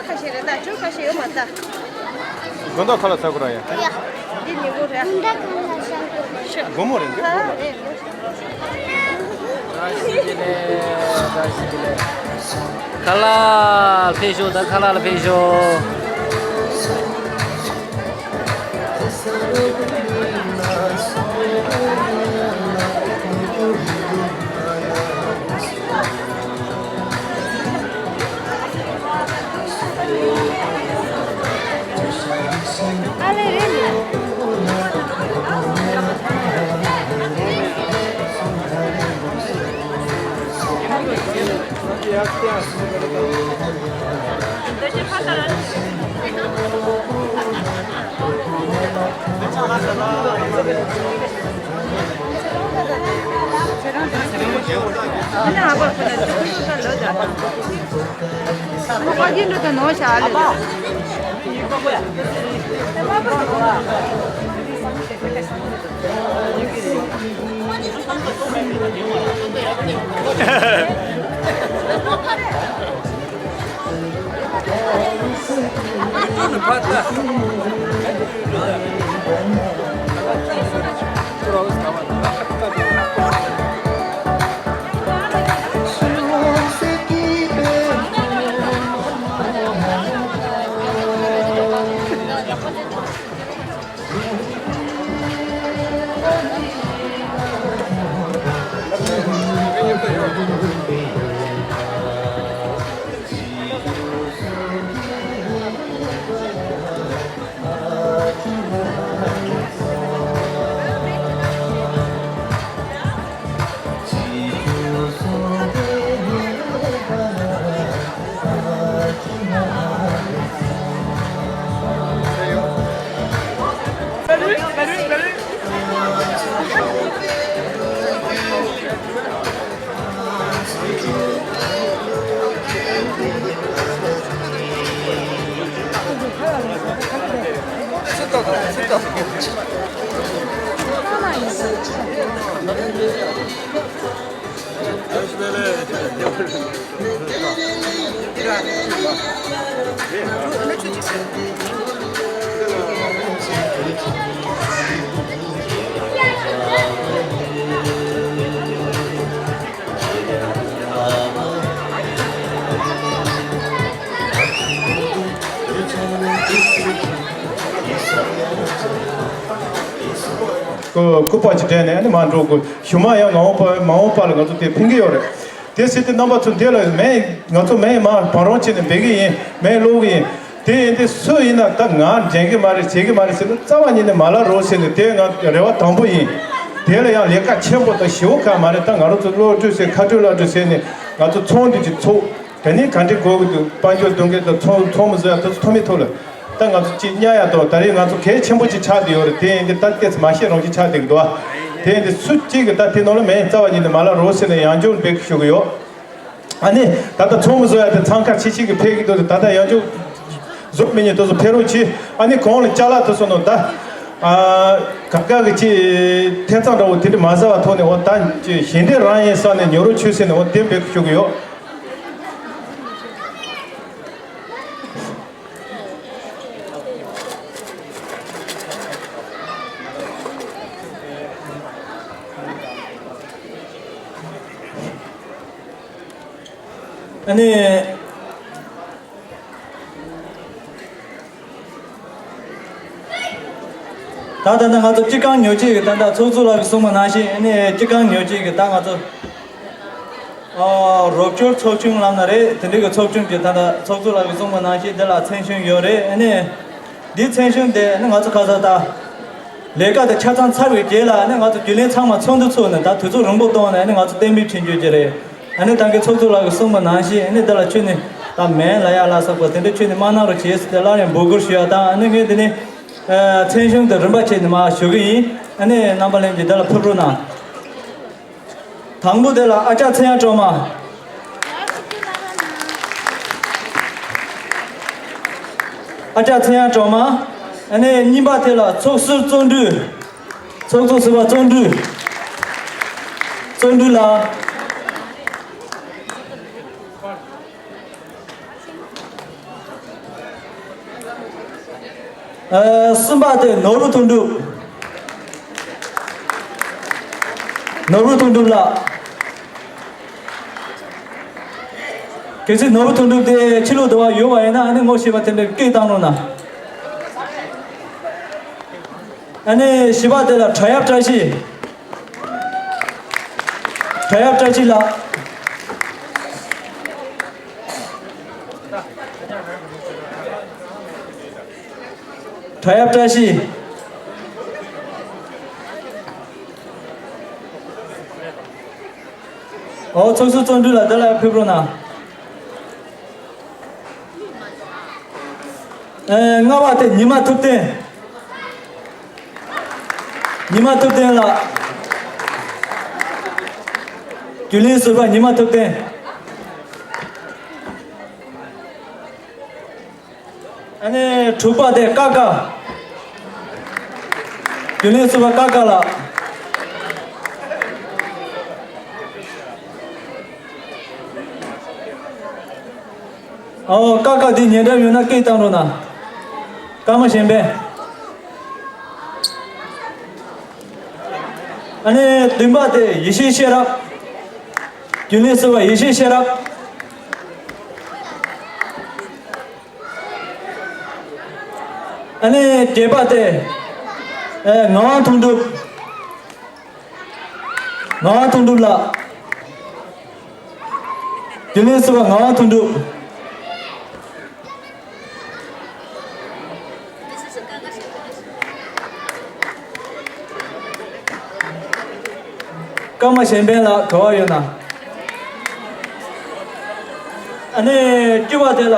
ཁ་ཤས་རེད་ད། ཅུང་ཁ་ཤས་ཡོད་མ་རེད་ད། དགོང་དག་ཁ་ལག་ཟ་དགོས་ར་ཡ། ཡ། འདི་ཉིན་གུང་རེད། དགོང་དག་ཁ་ལག་ཟ་དགོས། སྒོར་མོ་རེད་འདི། ཨ་རེད། བཀྲ་ཤིས་བདེ་ལེགས། བཀྲ་ཤིས་བདེ་ལེགས། ཁ་ལག་ཕེབས་ཤོག་ད་ཁ་ལག་ལ་ཕེབས་ཤོག་སྐུ་པར་ཅིག་སྤྲད་ནས་ཨ་ནི་མར་འགྲོ་དགོས། གཞུག་མ་ཡང་མ་འོངས་པ་མ་འོངས་པ་ལ་ང་ཚོ་དེ་ཕན་གྱི་ཡོད་རེད། དེ་ཟེར་ཏེ་རྣམ་པ་ཚོ་འདི་ལ་མེ་ང་ཚོ་མེ་མར་བང་རོང་བྱས་ནས་འབད་ཀྱི་ཡིན། མེ་སློག་གི་ཡིན། དེ་ཡིན་ཏེ་སུ་ཡིན་ན་ད་ང་འགྲན་གྱི་མ་རེད། བྱེད་ཀྱི་མ་རེད་ཟེར་ན་རྩ་བ་ཉིད་ནས་མ་ལབ་རོགས་ཟེར་ནས་དེ་ང་རེ་བ་དང་པོ་ཡིན། དེ་ལ་ཡང་ལས་ཀ་ཆེན་པོ་དང་ཞེ་པོ་གང་མ་རེད། ད་ང་རང་ཚོ་བློ་གྲོས་ཟེར་ཁ་གྲོས་བླ་གྲོས་ཟེར་ནས་ང་ཚོ་ཚོང་འདི་ཅིག་ཚུགས། དེ་ནས་ག་འདྲ་དགོས་ཀྱི་འདུག་དཔལ་འབྱོར་གཏོང་མཁན་དང་ཚོང་ཚོང་མི་བཟོ་ཡ་དེ་ཚོ་ཐོན་མི་ཐུབ་ལ། ད་ང་ཚོ་གཅིག་གཉའ་ཡ་དང་ད་རེས་ང་ཚོ་གལ་ཆེན་པོ་ཅིག་ཆགས་བསྡད་ཡོད་རེད། དེ་ཡིན་དུས་ད་ལྟས་མ་ཤེས་རང་ཅིག་ཆགས་བསྡད་ཀྱི་འདུག་ཨ། དེ་ཡིན་དུས་སུ་གཅིག་གིས་ད་དེ་ནང་ལ་མེ་རྩ་བ་ཉིད་ནས་མ་ལབ་རོགས་ཟེར་ནས་ཡང་བསྐྱར་འབོད་སྐུལ་ཞུ་གི་ཡོད། ཨ་ནི་ད་ལྟ་ཚོང་མི་བཟོ་ཡ་དེ་འཚང་ཁ་ཆེ་ཆེ་གི་ཕེབས་ཀྱི་འདུག་ད་ལྟ་ཡང་བསྐྱར་གཟུགས་མི་ཉན་དེ་ཚོ་ཕེབས་རོགས་གྱིས། ཨ་ནི་གོང་ལ་ཅ་ལག་དེ་ཚོ་ནང་ད་ཨ་ག་ག་གི་ཅིག་ཐེབས་རྩ་འདྲ་བོ་དེ་འདྲ་མ་ཟ་བ་ཐོག་ནས་འོ་ད་ཅིག་ཞལ་འདེབས་རང་ཡིན་བསམ་ནས་ཉོ་རོགས་བྱོས་ཟེར་ནས་འོ་དེ་འབོད་སྐུལ་ཞུ་གི་ཡོད། ཨ་ནི། ད་ད་ལྟ་ང་ཚོ་སྤྱི་ཁང་ཉོ་ཆེད་ཀྱི་ད་ལྟ་ཚོགས་གཙོ་ལགས་ཀྱིས་གསུངས་པ་ནང་བཞིན། ཨ་ནི་སྤྱི་ཁང་ཉོ་ཆེད་ཀྱི་ད་ང་ཚོ། ཨོ། རོགས་སྐྱོར་ཚོགས་ཆུང་ལབ་ན་རེད། དེ་འདྲའི་གི་ཚོགས་ཆུང་གི་ད་ལྟ་ཚོགས་གཙོ་ལགས་ཀྱིས་གསུངས་པ་ནང་བཞིན་དེ་ལ་མཚན་གཞུང་ཡོད་རེད། ཨ་ནི་འདིའི་མཚན་གཞུང་དེ་ཨ་ནི་ང་ཚོ་ཁ་སང་ད་ལས་ཀ་དེ་ཆ་ཚང་ཚར་བའི་རྗེས་ལ་ཨ་ནི་ང་ཚོ་རྒྱུན་ལས་ཚང་མ་ཚོགས་འདུ་ཚོགས་ནས་ད་དུས་ཚོད་རིང་པོ་གཏོང་ནས་ཨ་ནི་ང་ཚོ་གཏན་འབེབས་བྱེད་རྒྱུ་ཅིག་རེད། ཨ་ནི་ད་གིན་ཚོགས་གཙོ་ལགས་ཀྱིས་གསུངས་པ་ནང་བཞིན་ཨ་ནི་དེ་ལ་ཁྱོན་ནས་ད་མེད་ལ་ཡ་ལ་སོགས་པ་དེ་འདྲ་ཁྱོན་ནས་མ་གནང་རོགས་བྱེད་ཟེར་ཏེ་སླར་ཡང་འབོད་སྐུལ་ཞུ་ཡ་དང་། ཨ་ནི་ངས་འདི་ནས་མཚན་གཞུང་དེ་རིམ་པ་བྱས་ནས་མར་ཞུ་གི་ཡིན། ཨ་ནི་རྣམ་པ་ལྷན་རྒྱས་དེ་ལ་ཕེབས་རོགས་གནང་། དང་པོ་དེ་ལ་ཨ་ཅག་ཚེ་དབྱངས་སྒྲོལ་མ། ཨ་ཅག་ཚེ་དབྱངས་སྒྲོལ་མ། ཨ་ནི་གཉིས་པ་དེ་ལ་ཚོགས་ཟུར་བརྩོན་འགྲུས། ཚོགས་གཙོ་ཟུར་པ་བརྩོན་འགྲུས། བརྩོན་འགྲུས་ལགས། ཨ། གསུམ་པ་དེ་ནོར་བུ་དོན་གྲུབ། ནོར་བུ་དོན་གྲུབ་ལགས། གལ་སྲིད་ནོར་བུ་དོན་གྲུབ་དེ་ཕྱི་ལོགས་དུ་བ་ཡོད་པ་ཡིན་ན་ཨ་ནི་ངོ་ཤེས་པ་དེ་འདྲ་སྐད་བཏང་རོགས་གནང་། ཨ་ནི་བཞི་པ་དེ་ལ་བྲག་གཡབ་བཀྲ་ཤིས། བྲག་གཡབ་བཀྲ་ཤིས་ལགས། བྲག་གཡབ་བཀྲ་ཤིས། ཨོ། ཚོགས་ཟུར་བརྩོན་འགྲུས་ལགས་འདི་ལ་ཕེབས་རོགས་གནང་། ཨེ། ལྔ་པ་དེ་ཉི་མ་ཐུབ་བསྟན། ཉི་མ་ཐུབ་བསྟན་ལགས། རྒྱུན་ལས་ཟུར་པ་ཉི་མ་ཐུབ་བསྟན། ཨ་ནི་དྲུག་པ་དེ་ཀ་ཀ། རྒྱུན་ལས་ཟུར་པ་ཀ་ཀ་ལགས། ཨོ། ཀ་ཀ་དེ་ཉེ་འགྲམ་ཡོད་ན་སྐད་བཏང་རོགས་གནང་། ཀརྨ་གཞན་ཕན། ཨ་ནི་བདུན་པ་དེ་ཡེ་ཤེས་ཤེས་རབ། རྒྱུན་ལས་ཟུར་པ་ཡེ་ཤེས་ཤེས་རབ། ཨ་ནི་བརྒྱད་པ་དེ། ཨེ། ངག་དབང་དོན་གྲུབ། ངག་དབང་དོན་གྲུབ་ལགས། རྒྱུན་ལས་ཟུར་པ་ངག་དབང་དོན་གྲུབ། ཀརྨ་གཞན་ཕན་ལགས་ག་པར་ཡོད་ན། ཨ་ནི་བཅུ་པ་དེ་ལ་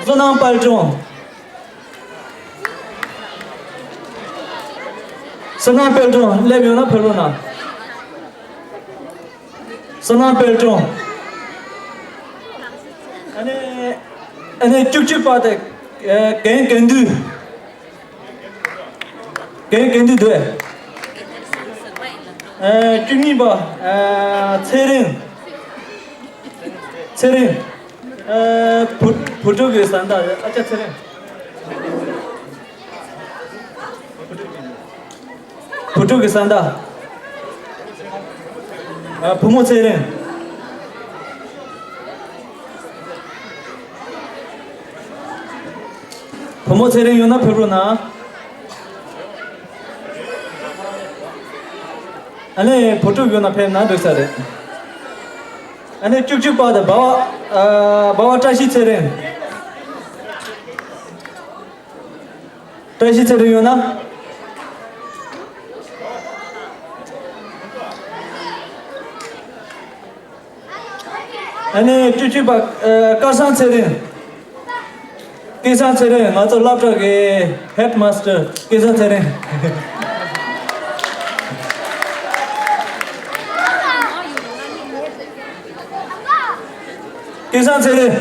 བསོད་ནམས་དཔལ་སྒྲོན། བསོད་ནམས་དཔལ་སྒྲོན་སླེབས་ཡོང་ན་ཕེབས་རོགས་གནང་། བསོད་ནམས་དཔལ་སྒྲོན། ཨ་ནི། ཨ་ནི་བཅུ་གཅིག་པ་དེ། ཨེ། རྒན་དགེ་འདུན། རྒན་དགེ་འདུན་འདུག་ཨེ། བཅུ་གཉིས་པ། ཨེ། ཚེ་རིང་། ཚེ་རིང་། ཨེ། བུ། བུ་ཕྲུག་གི་བཟའ་ཟླ་ཨ་ཅག་ཚེ་རིང་། བུ་ཕྲུག་གི་བཟའ་ཟླ། ཨ། བུ་མོ་ཚེ་རིང་། བུ་མོ་ཚེ་རིང་ཡོང་ན་ཕེབས་རོགས་གནང་། ཨ་ནི་བུ་ཕྲུག་ཡོང་ན་ཕེབས་ན་འགྲིག་ས་རེད། ཨ་ནི་བཅུ་གཅིག་པ་དེ་སྦ་བ། ཨ། སྦ་བ་བཀྲ་ཤིས་ཚེ་རིང་། བཀྲ་ཤིས་ཚེ་རིང་ཡོང་ན། ཨ་ནི་བཅུ་གཅིག་པ། ཨ། སྐལ་བཟང་ཚེ་རིང་། སྐལ་བཟང་ཚེ་རིང་ང་ཚོ་སློབ་གྲྭ་གི་ཧེཌ་མ་སི་ཊར་སྐལ་བཟང་ཚེ་རིང་། སྐལ་བཟང་ཚེ་རིང་།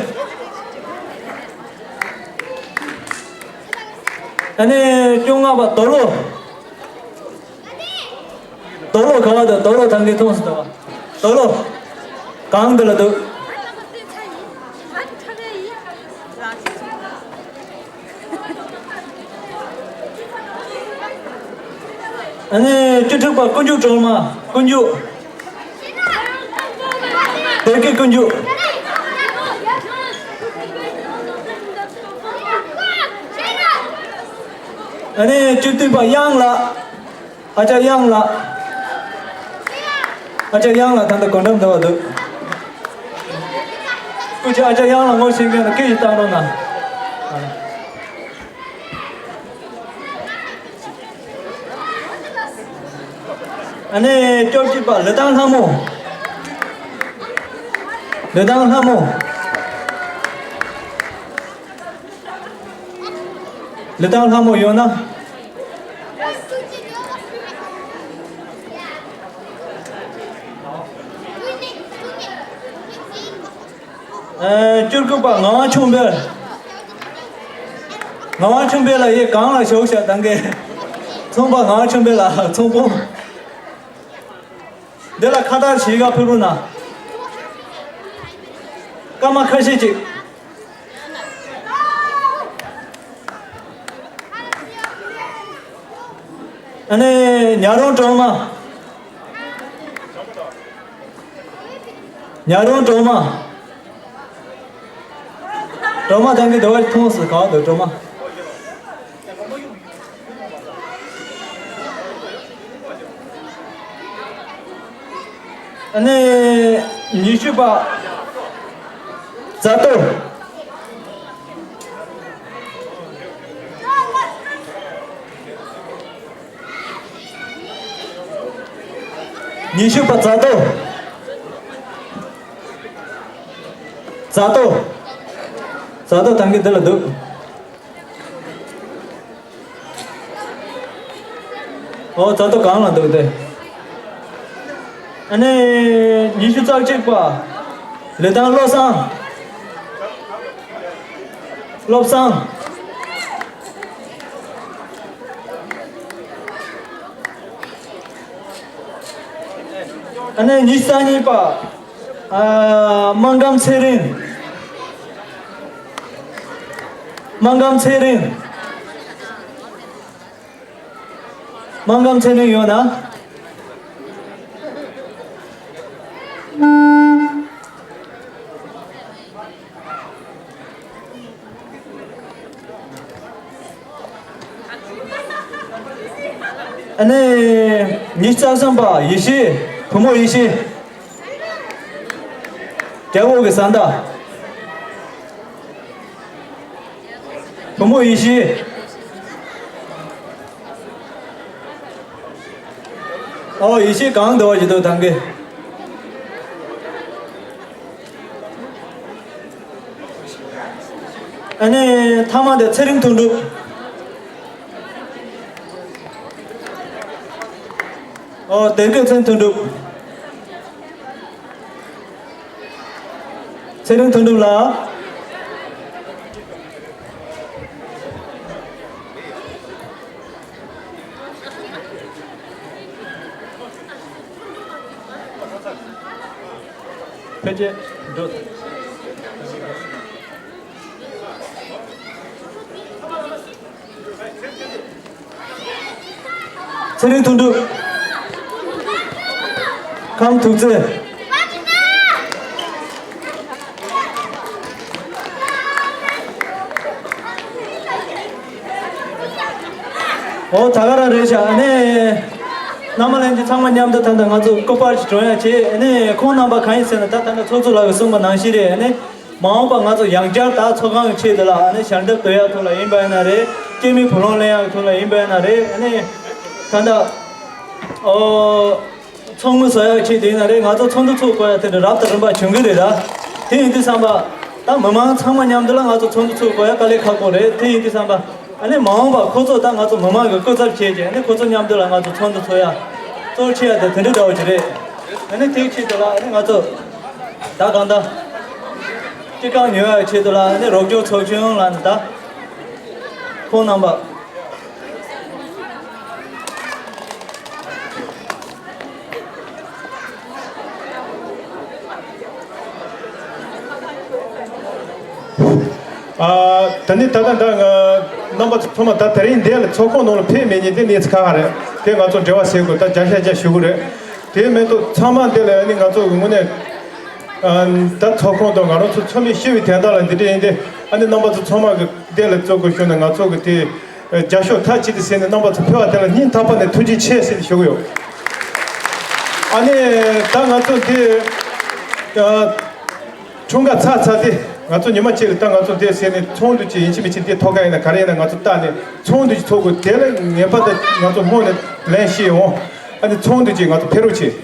ཨ་ནི་བཅོ་ལྔ་པ་དོ་ལོ། དོ་ལོ་ག་བ་དང་དོ་ལོ་ཐང་གི་མཐོང་སོང་། དོ་ལོ། དོ་ལོ། གང་དེ་ལ་འདུག་ཨ་ནི་བཅུ་དྲུག་པ་དཀོན་མཆོག་སྒྲོལ་མ། དཀོན་མཆོག་སྡེ་དགེ་དཀོན་མཆོག་ཨ་ནི་སྤྱི་འཐུས་པ་གཡང་ལགས། ཨ་ཅག་གཡང་ལགས། ཨ་ཅག་གཡང་ལགས་ད་ལྟ་སྒོ་འགྲམ་འདུག་བ་འདུག་སྐུ་མཁྱེན་ཨ་ཅག་གཡང་ལགས་ངོ་ཤེས་མཁན་ལ་སྐད་ཅིག་བཏང་རོགས་གནང་། ཨ་ནི་བཅོ་བརྒྱད་པ་ལི་ཐང་ལྷ་མོ། ལི་ཐང་ལྷ་མོ། ལི་ཐང་ལྷ་མོ་ཡོད་ན། ཨ། བཅུ་དགུ་པ་ངག་དབང་ཆོས་འཕེལ། ངག་དབང་ཆོས་འཕེལ་ལགས་ཡའི་སྒང་ལ་བཞུགས་ཤག་ད་གིན་ཚོང་པ་ངག་དབང་ཆོས་འཕེལ་ལགས། ཚོང་དཔོན། འདི་ལ་ཁ་བཏགས་ཞིག་ག་ཕུལ་རོགས་གནང་། སྐར་མ་ཁ་ཤས་ཅིག་ཨ་ནི་ཉག་རོང་སྒྲོལ་མ། ཉག་རོང་སྒྲོལ་མ། སྒྲོལ་མ་ད་གིན་འདི་བ་མཐོང་སོང་། ག་བ་འདུག་སྒྲོལ་མ། ཨ་ནི་ཉི་ཤུ་པ་རྫ་ཏོ། ཉི་ཤུ་པ་རྫ་ཏོ། རྫ་ཏོ། རྫ་ཏོ་ད་གིན་འདི་ལ་འདུག་ཨོ་རྫ་ཏོ་སྒང་ལ་འདུག་སྟེ། ཨ་ནི་ཉི་ཤུ་རྩ་གཅིག་པ་ལི་ཐང་བློ་བཟང་། བློ་བཟང་། ཨ་ནི་ཉི་ཤུ་རྩ་གཉིས་པ། ཨ། སྨར་ཁམས་ཚེ་རིང་། སྨར་ཁམས་ཚེ་རིང་། སྨར་ཁམས་ཚེ་རིང་ཡོད་ན། ཨ་ནི་ཉི་ཤུ་རྩ་གསུམ་པ་ཡེ་ཤེས། བུ་མོ་ཡེ་ཤེས། རྒྱལ་པོ་གི་བཟའ་ཟླ། བུ་མོ་ཡེ་ཤེས། ཨོ་ཡེ་ཤེས་གང་འདུག་བ་ཞིག་འདུག་ད་གིན། ཨ་ནི་ཐ་མ་དེ་ཚེ་རིང་དོན་གྲུབ། ཨོ་དེ་གི་ཚེ་རིང་དོན་གྲུབ། ཚེ་རིང་དོན་གྲུབ་ལགས། ཕལ་ཆེར་འགྲོ། ཚེ་རིང་དོན་གྲུབ། ཁམས་ཐུགས་རྗེ། ཨོ་ད་ག་རང་རེད་ཤག་ཨ་ནི་རྣམ་པ་ལྷན་རྒྱས་ཚང་མ་མཉམ་དུ་ད་ལྟ་ང་ཚོ་སྐུ་པར་ཞིག་སྒྲོན་ཡག་བྱས། ཨ་ནི་ཁོང་རྣམ་པ་གང་ཡིན་ཟེར་ན། ད་ད་ལྟ་ཚོགས་གཙོ་ལགས་ཀྱིས་གསུངས་པ་ནང་བཞིན་རེད། ཨ་ནི་མ་འོངས་པ་ང་ཚོ་ཡང་བསྐྱར་ད་ཚོགས་ཁང་གི་ཆེད་དུ་ལ་ཨ་ནི་ཞལ་འདེབས་བསྡུ་ཡག་ཐོག་ལ་ཡིན་པ་ཡིན་ན་རེད། སྐྱེད་མོས་བུ་ལོན་ལེན་ཡག་ཐོག་ལ་ཡིན་པ་ཡིན་ན་རེད། ཨ་ནི་ད་ལྟ་ཨོ། ཚོགས་མི་བཟོ་ཡག་ཆེད་དེ་ཡིན་ན་རེད། ང་ཚོ་ཚོགས་འདུ་ཚོགས་དགོས་ཡག་དེ་འདྲ་རབ་དང་རིམ་པ་བྱུང་གི་རེད་ད། དེ་ཡིན་དུས་ཙམ་པ་ད་མི་མང་ཚང་མ་མཉམ་དུ་ལ་ང་ཚོ་ཚོགས་འདུ་ཚོགས་དགོས་ཡག་དཀའ་ལས་ཁག་པོ་རེད། དེ་ཡིན་དུས་ཙམ་པ་ཨ་ནི་མ་འོངས་པ་ཁོ་ཚོ་ད་ང་ཚོ་མི་མང་གི་སྐུ་ཚབ་བྱས་རྗེས་ཨ་ནི་ཁོ་ཚོ་མཉམ་དུ་ལ་ང་ཚོ་ཚོགས་འདུ་ཚོགས་ཡག་གཙོ་ཆེ་ཡག་དེ་དེ་འདྲ་འདྲ་བོ་ཅིག་རེད། ཨ་ནི་དེའི་ཆེད་དུ་ལ་ཨ་ནི་ང་ཚོ་ད་གང་ལྟར་སྤྱི་ཁང་ཉོ་ཡག་ཆེད་དུ་ལ་ཨ་ནི་རོགས་སྐྱོར་ཚོགས་ཆུང་ལ་ནི་ད་ཁོང་རྣམ་པ། ཨ། ད་ནི་ད་ལྟ་ད་ང་རྣམ་པ་ཚོ་ཚང་མ་ད་དེ་རིང་འདི་ལ་ཚོགས་ཁང་ནང་ལ་ཕེབས་མེད་མཁན་དེ་གནས་ཚུལ་ཁག་ཁག་རེད། དེ་ང་ཚོ་འབྲེལ་བ་བྱེད་དགོས། ད་བརྒྱ་ཆ་བརྒྱ་ཞུ་གི་རེད། དེ་མེད་དུ་ཚང་མ་འདི་ལ་ཨ་ནི་ང་ཚོ་གི་དངོས་གནས་ཨ་ད་ཚོགས་ཁང་དང་ང་རང་ཚོ་ཚང་མས་ཤེས་པའི་དོན་དག་ལ་འདི་འདྲ་ཡིན་ཏེ། ཨ་ནི་རྣམ་པ་ཚོ་ཚང་མ་གི་འདི་ལ་གཙོ་དགོས་ཞུ་ན། ང་ཚོ་གི་དེ་ རྒྱབ་སྐྱོར་མཐའ་གཅིག་ཏུ་བྱས་ནས་རྣམ་པ་ཚོ་ཕེབས་པ་དེ་ལ་སྙིང་ཐག་པ་ནས་ཐུགས་རྗེ་ཆེ་ཟེར་ནས་ཞུ་གི་ཡོད། ཨ་ནི་ད་ང་ཚོ་འདི་ཨ། འཁྲུངས་སྐར་ཚར་ཚར་ཏེ་ང་ཚོ་ཉི་མ་གཅིག་ལ་ད་ང་ཚོ་འདིར་ཟེར་ནས་ཚོགས་འདུ་ཅིག་ཡིན་གཅིག་མིན་གཅིག་འདིར་ཐོག་ཁ་ཡིན་ན་ག་རེ་ཡིན་ན་ང་ཚོ་བཏགས་ནས་ཚོགས་འདུ་ཅིག་ཚོགས་དགོས། དེ་ལ་ངེས་པར་དུ་ང་ཚོ་སྔོན་ནས་ལན་ཞུས་ཡོང་། ཨ་ནི་ཚོགས་འདུ་ཅིག་ང་ཚོ་ཕེབས་རོགས་བྱེད།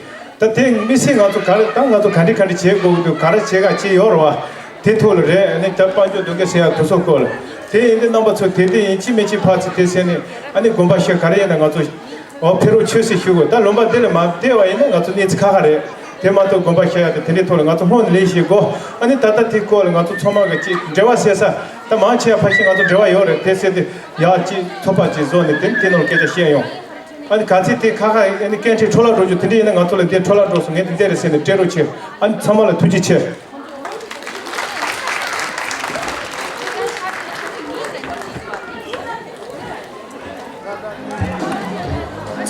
ད་དེ་དམིགས་བསལ་ང་ཚོ་ག་རེ་ད་ང་ཚོ་ག་འདྲ་ག་འདྲ་བྱེད་དགོས་ཀྱི་འདུག་ག་རེ་བྱེད་ག་བྱེད་ཡོད་རེད་བ། དེ་ཐོག་ལ་རེད། ཨ་ནི་ད་དཔལ་འབྱོར་སྡུག་སྐད་ཟེར་ཡག་དེ་ཚོ་སྐོར་ལ། དེ་ཡིན་དུས་རྣམ་པ་ཚོ་དེ་དེ་ཡིན་གཅིག་མིན་གཅིག་ཕར་ཚུར་དེ་ཟེར་ནས་ཨ་ནི་དགོངས་པ་བཞེས། ག་རེ་ཡིན་ན་ང་ཚོ་ཨོ་ཕེབས་རོགས་བྱོས་ཟེར་ཞུ་དགོས། ད་ལུང་པ་འདི་ལ་མ་བསྡད་པ་ཡིན་ན་ང་ཚོ་གནས་ཚུལ་ཁག་ཁག་རེད། དེ་མ་གཏོགས་དགོངས་པ་བཞེས་ཡག་དེ་དེ་འདྲའི་ཐོག་ལ་ང་ཚོ་སྔོན་ནས་ལས་བྱེད་དགོས། ཨ་ནི་ད་ལྟ་དེ་སྐོར་ལ་ང་ཚོ་ཚང་མ་གི་ཅིག་འབྲེལ་བ་བྱེད་ས་ད་མང་ཆེ་བ་ཕལ་ཆེར་ང་ཚོ་འབྲེལ་བ་ཡོད་རེད། དེ་ཟེར་དུས་ཡག་ཅིག་ཚོགས་པ་ཅིག་བཟོ་ནས་དེ་དེ་ནང་ལ་སྐད་ཆ་བཤད་ཡོང་། ཨ་ནི་ག་ཚོད་དེ་ཁག་ཁག་ཨ་ནི་སྐད་འཕྲིན་འཕྲོ་བརླག་འགྲོ་རྒྱུ་དེ་འདྲ་ཡིན་ན་ང་ཚོ་ལ་དེ་འཕྲོ་བརླག་འགྲོ་སོང་། ངས་དེ་འདྲ་རེད་ཟེར་ནས་སྤྲད་རོགས་བྱེད། ཨ་ནི་ཚང་མ་ལ་ཐུགས་རྗེ་ཆེ།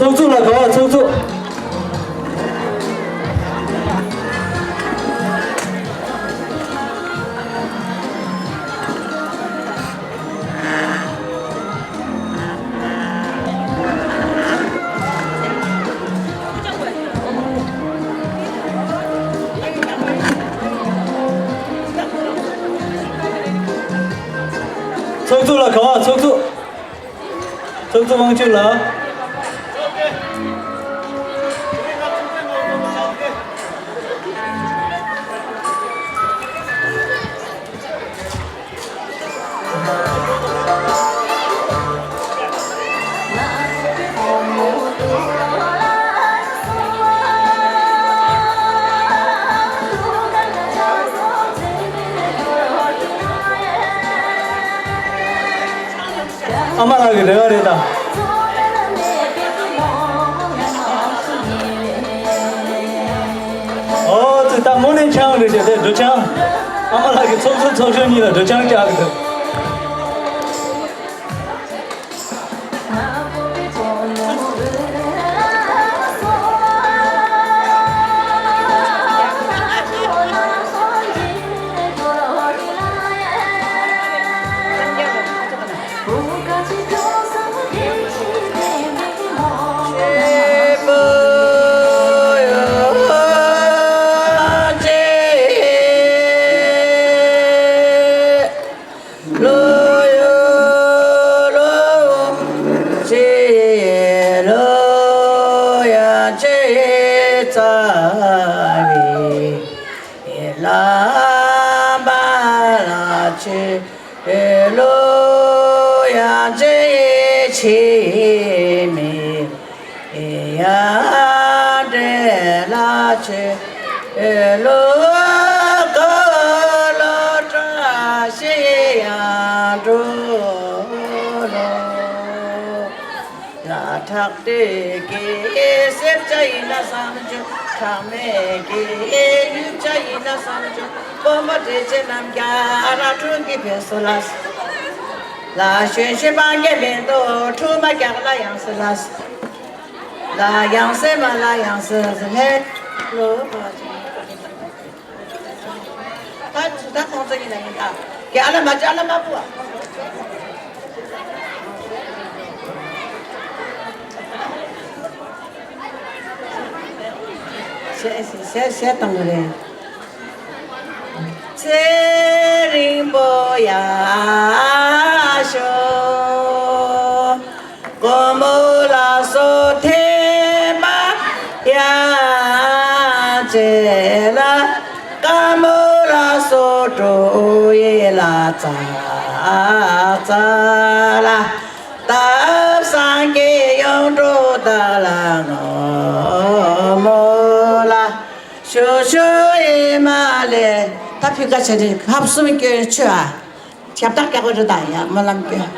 ཚོགས་གཙོ་ལགས། ག་བ་ཚོགས་གཙོ། ཚོགས་གཙོ་ལགས། ག་བ་ཚོགས་གཙོ། ཚོགས་གཙོ་དབང་ཕྱུག་ལགས། ཨ་མ་ལགས་ཀྱི་རེ་བ་རེད་ད། ཨོ་ཙི། ད་དངོས་གནས་ཆང་རེད་ཤག་དེ་འགྲོ་ཆང་། ཨ་མ་ལགས་ཀྱི་ཚོགས་གཙོ་ཚོགས་གཞོན་གཉིས་ལ་འགྲོ་ཆང་བཅག་གི་འདུག་ལོ་ཡང་ཅི་ཕྱི་མིག་ཡང་འབྲེལ་ལ་ཆེ་ལོ། གོ་ལོ་བཀྲ་ཤིས་ཡང་འགྲོ་ལོ། ལ་ཁྲག་དྲི་གི་སེར་སྐྱ་ཡིན་ན་བསམ་བྱུང་། ཁྲག་མེད་ཀྱི་ཡུལ་སྐྱ་ཡིན་ན་བསམ་བྱུང་། དཔོན་པོ་བདེ་ཆེན་རྣམ་རྒྱལ་ར་ཁྲུང་གི་ཕེབས་སོ་ལ། ལ་གཞོན་གཞོན་པང་གི་མེ་ཏོག་ཁྲུས་མ་རྒྱག་ལ་ཡང་སེ་ལ། ལ་ཡང་སེ་མ་ལ་ཡང་སེ་ལྷེ་ལོ། ད་ད་ཁོང་ཚོ་ཡིན་ན་ཡིན་ད། གི་ཨ་ལ་མ་ཅི་ཨ་ལ་མ་པུ་བ། ཞེས་ཞེས་ཞེས་བཏང་གི་རེད། ཚེ་རིང་པོ་ཡག་ཤོག་དཀོན་མོ་ལ་སོགས་ཐེམ་པ་ཡང་བྱེད་ལ། དཀར་མོ་ལ་སོགས་དྲོ་ཡི་ལ་ཙ་ཙ་ལ། སྟབས་སངས་རྒྱས་ཡོངས་གྲོགས་བདག་ལ་ངོ་མོ་ལ། ཞུ་ཞུ་ཡི་མ་ལས། ད་ཕི་ཀ་ཆ་རི་ཁབ་གསུམ་སྐྱོན་ཆུ་ཨ། ཞབས་ཏག་རྒྱག་གོ་རི་དང་ཡ་སྨོན་ལམ་སྐྱོན།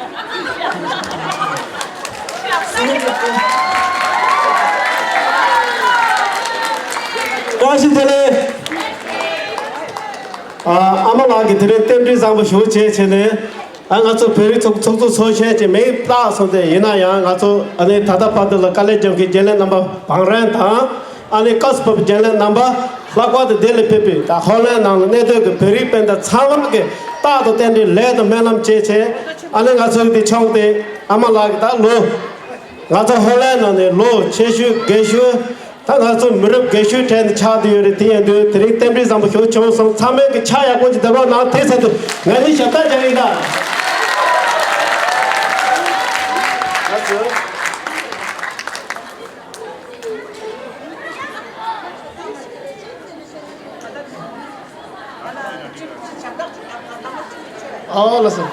བཀྲ་ཤིས་བདེ་ལེགས། ཨ་ཨ་མ་ལགས་ཀྱིས་དེ་རིང་རྟེན་འབྲེལ་བཟང་པོ་ཞུ་བྱས་བྱས་ནས། ཨ་ང་ཚོ་བོད་རིགས་ཚོགས་ཚོགས་གཙོ་ཚོགས་གཞོན་གྱི་མིང་བཏགས་སོང་སྟེ། ཡིན་ན་ཡང་ང་ཚོ་ཨ་ནི་ད་ལྟ་བར་དུ་ལ་དཀའ་ལས་རྒྱབ་མཁན་རྒྱུན་ལས་རྣམ་པ་བང་རིམ་དང་། ཨ་ནི་བཀའ་ཟུར་པ་རྒན་ལགས་རྣམ་པ། ལྷག་པར་དུ་དེ་ལ་ཕེབས་པའི་ད་ཧོ་ལན་ནང་ལ་གནས་སྡོད་ཀྱི་བོད་རིགས་སྤུན་ཟླ་ཚང་མ་གིས་རྟག་ཏུ་རྟེན་འབྲེལ་ལས་དང་སྨོན་ལམ་བཅས་བྱས། ཨ་ནི་ང་ཚོའི་འདི་ཆུང་དེ་ཨ་མ་ལགས་ཀྱི་ད་ལོ། ང་ཚོ་ཧོ་ལན་ནང་ནས་ལོ་ཆེ་ཤོས་རྒས་ཤོས། ད་ང་ཚོ་མི་རབས་རྒས་ཤོས་གྲས་ནས་ཆགས་བསྡད་ཡོད་རེད། དེ་ཡིན་དུས་དེ་རིང་རྟེན་འབྲེལ་བཟང་པོ་ཞིག་བྱུང་སོང་། ཚང་མས་ཀྱི་ཕྱག་ཡག་པོ་ཅིག་བརྡབ་རོགས་གནང་། དེ་ཚེ་དུ་ང་གཉིས་ཞབས་སྟེགས་རྒྱག་གི་ཡིན་ད། ང་ཚོ། ཨོ་ལགས་སོ།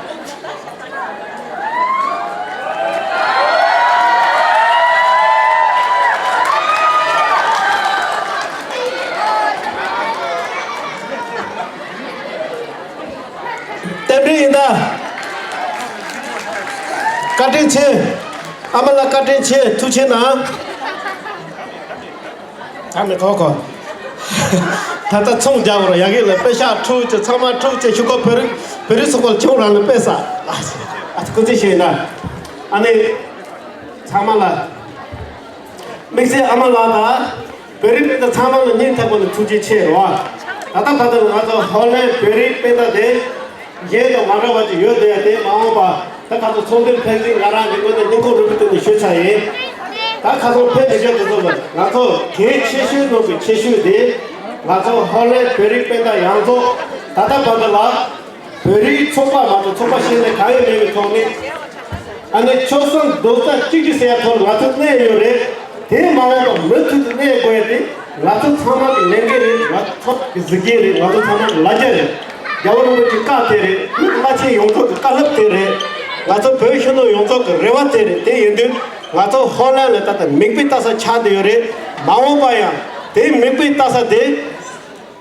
རྟེན་འབྲེལ་ཡིན་ད། བཀའ་དྲིན་ཆེ། ཨ་མ་ལགས་བཀའ་དྲིན་ཆེ། ཐུགས་རྗེ་གནང་། ད་མི་གོ་གོ། ད་ལྟ་ཚོང་རྒྱག་རོགས་ཡག་གི་ལ་པེ་ཤག་འཁྲུག་ཅེས་ཚང་མ་འཁྲུག་ཅེས་ཤུ་གོ་བོད་རིགས་བོད་རིགས་ཚོགས་པ་ལ་ཁྱོད་རང་ལ་པེ་ས། ཨ་སྐུ་རྩེད་ཞུས་ན། ཨ་ནི། ཚང་མ་ལ། དམིགས་བསལ་ཨ་མ་ལགས་དང་། བོད་རིགས་སྤུན་ཟླ་ཚང་མ་ལ་སྙིང་ཐག་པ་ནས་ཐུགས་རྗེ་ཆེ་རེད་བ། ད་ལྟ་བར་དུ་ང་ཚོ་ཧོ་ལན་བོད་རིགས་སྤུན་ཟླ་དེ། གཞན་དང་མ་འདྲ་བ་ཅིག་ཡོད་བསྡད་ཡ་དེ་མ་འོངས་པ་ད་ཁ་སང་ཚོགས་འདུར་ཕེབས་ཟིན་ང་རང་གི་ངོས་ནས་སྙིང་ཁོང་རུས་པའི་གཏིང་ནས་ཞུ་འཆར་ཡིན། ད་ཁ་སང་ཕེབས་མི་ཆོག་དེ་ཚོ་ལ་ང་ཚོ་གལ་ཆེ་ཤོས་ནང་གི་ཆེ་ཤོས་དེ་ང་ཚོ་ཧོ་ལན་བོད་རིགས་སྤུན་ཟླ་ཡོངས་རྫོགས་ད་ལྟ་བར་དུ་ལ། བོད་རིགས་ཚོགས་པ་མ་གཏོགས་ཚོགས་པ་གཞན་ལས་གང་ཡང་མེད་པའི་ཐོག་ནས། ཨ་ནི་ཆོལ་གསུམ་རྡོག་རྩ་གཅིག་སྒྲིལ་ཟེར་ཡ་ཐོག་ང་ཚོ་གནས་ཡོད་རེད། དེ་མ་འོངས་པ་མུ་མཐུད་དུ་གནས་དགོས་ཡ་དེ་ང་ཚོ་ཚང་མ་གི་ལས་འགན་རེད། ང་ཚོ་ཚང་མ་གི་གཟིགས་རྒྱན་རེད། ང་ཚོ་ཚང་མ་གི་ལ་རྒྱ་རེད། རྒྱལ་བ་རིན་པོ་ཆེའི་བཀའ་དེ་རེད། བླ་ཆེན་ཡོངས་རྫོགས་ཀྱི་བཀའ་སློབ་དེ་རེད། ང་ཚོ་བོད་ཕྱི་ནང་ཡོངས་རྫོགས་ཀྱི་རེ་བ་དེ་རེད། དེ་ཡིན་དུས་ང་ཚོ་ཧོ་ལན་ལ་ད་ལྟ་མིག་དཔེ་ལྟ་ས་ཆགས་བསྡད་ཡོད་རེད། མ་འོངས་པ་ཡང་དེ་མིག་དཔེ་ལྟ་ས་དེ།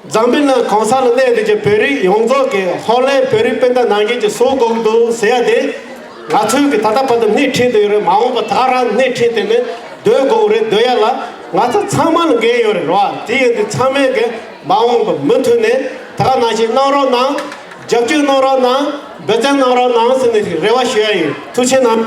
འཛམ་བུའི་གླིང་གང་ས་ལ་གནས་བསྡད་ཀྱི་བོད་རིགས་ཡོངས་རྫོགས་ཀྱིས་ཧོ་ལན་བོད་རིགས་སྤུན་ཟླ་ནང་བཞིན་གྱི་བཟོ་དགོས་ཀྱི་འདུག་ཟེར་ཡ་དེ། ང་ཚོས་ཀྱི་ད་ལྟ་བར་དུ་སྣེ་ཁྲིད་དེ་ཡོད་རེད། མ་འོངས་པ་ད་ག་རང་སྣེ་ཁྲིད་དེ་ནས་སྡོད་དགོས་ཀྱི་རེད། སྡོད་ཡ་ལ་ང་ཚོ་ཚང་མ་ལ་འགན་ཡོད་རེད་རོ། དེ་ཡིན་དུས་ཚང་མས་ཀྱི་མ་འོངས་པ་མུ་མཐུད་ནས་ད་ག་ནང་བཞིན་གནང་རོགས་གནང་། རྒྱབ་སྐྱོར་གནང་རོགས་གནང་། འབད་བརྩོན་གནང་རོགས་གནང་ཟེར་ནས་རེ་བ་ཞུ་ཡ་ཡིན། ཐུགས་རྗེ་གནང་།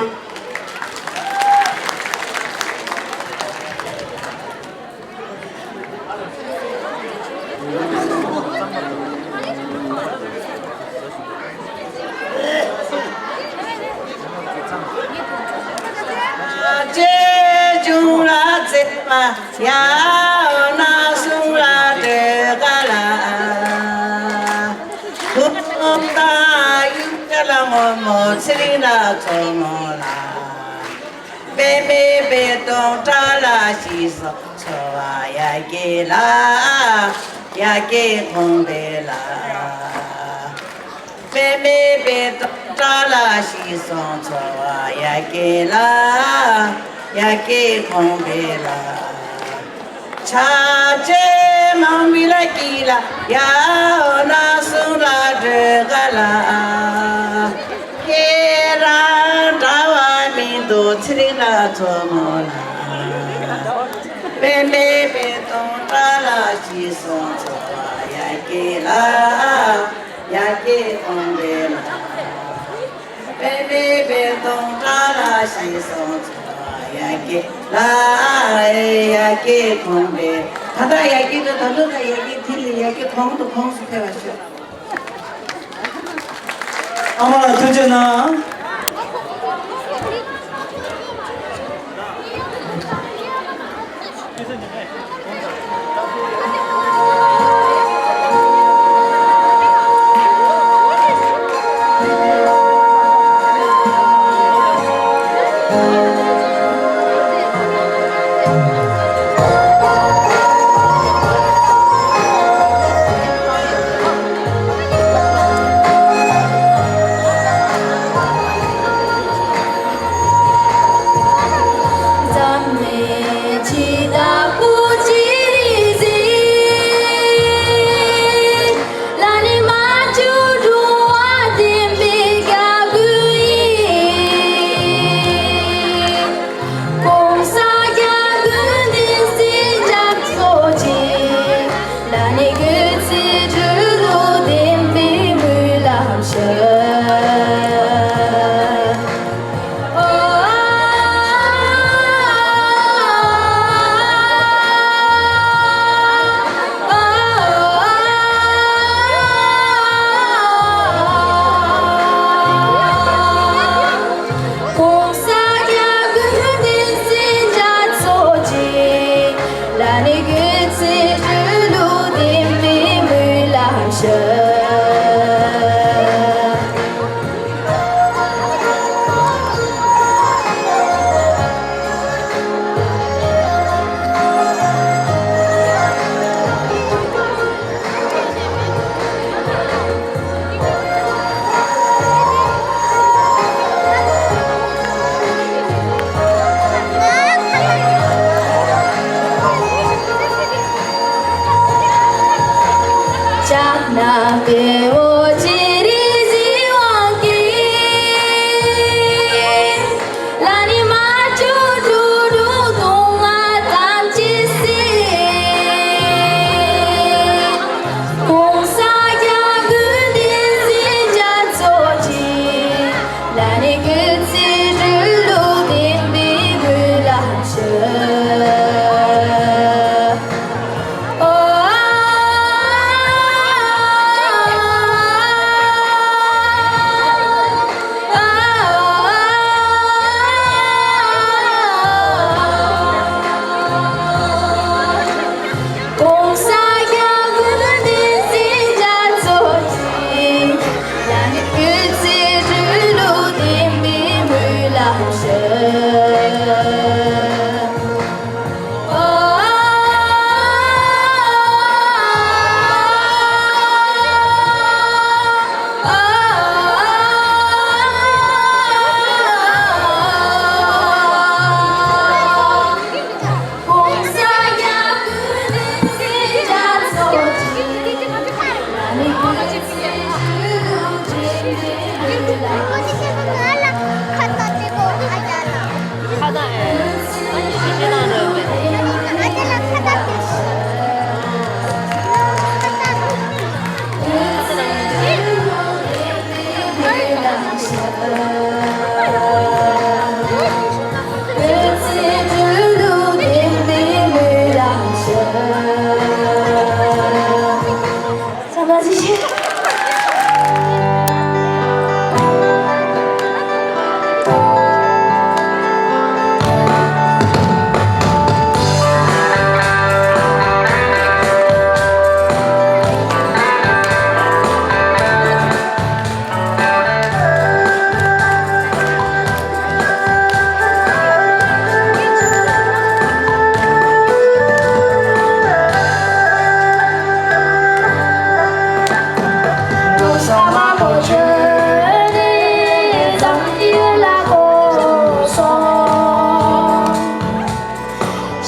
རྗེ་བྱུང་ལ་བརྩེ་བ་ཡང་ན་གསུང་ལ་འདོད་ག་ལ། ཐུགས་དང་ཡུམ་གྱི་ལ་ངོ་མོ་ཚེ་རིང་ལ་མཚོ་མོ་ལ། པདྨའི་སྤོས་དང་བཀྲ་ལ་ཞིག་སོང་འཚོ་བ་ཡ་གི་ལ། ཡ་གི་ཁོང་པའི་ལ། པདྨའི་སྤོས་དང་བཀྲ་ལ་ཞིག་སོང་འཚོ་བ་ཡ་གི་ལ། ཡ་གི་ཁོང་པའི་ལ། ཆ་ཆེ་མང་མི་ལ་གི་ལ་ཡ་འོ་ན་གསུང་ལ་འགྲོ་ག་ལ། ཁྱེད་རང་འདྲ་བ་མི་འདུག་ཚེ་རིང་ལ་མཚོ་མོ་ལ། པདྨའི་སྤོས་དང་བཀྲ་ལ་ཞིག་སོང་འཚོ་བ་ཡ་གི་ལ། ཡ་གི་ཁོང་པའི་ལ། པདྨའི་སྤོས་དང་བཀྲ་ལ་ཞིག་སོང་འཚོ་བ་ཡ་གི་ལ། ཡ་གི་ཁོང་པའི། ད་ལྟ་ཡ་གི་དང་ད་ལྟ་ད་ཡ་གི་དེ་ལ་ཡ་གི་གོང་དུ་གོང་སུ་ཕེབས་པ་ཞུ། ཨ་མ་ལགས་ཐུགས་རྗེ་གནང་།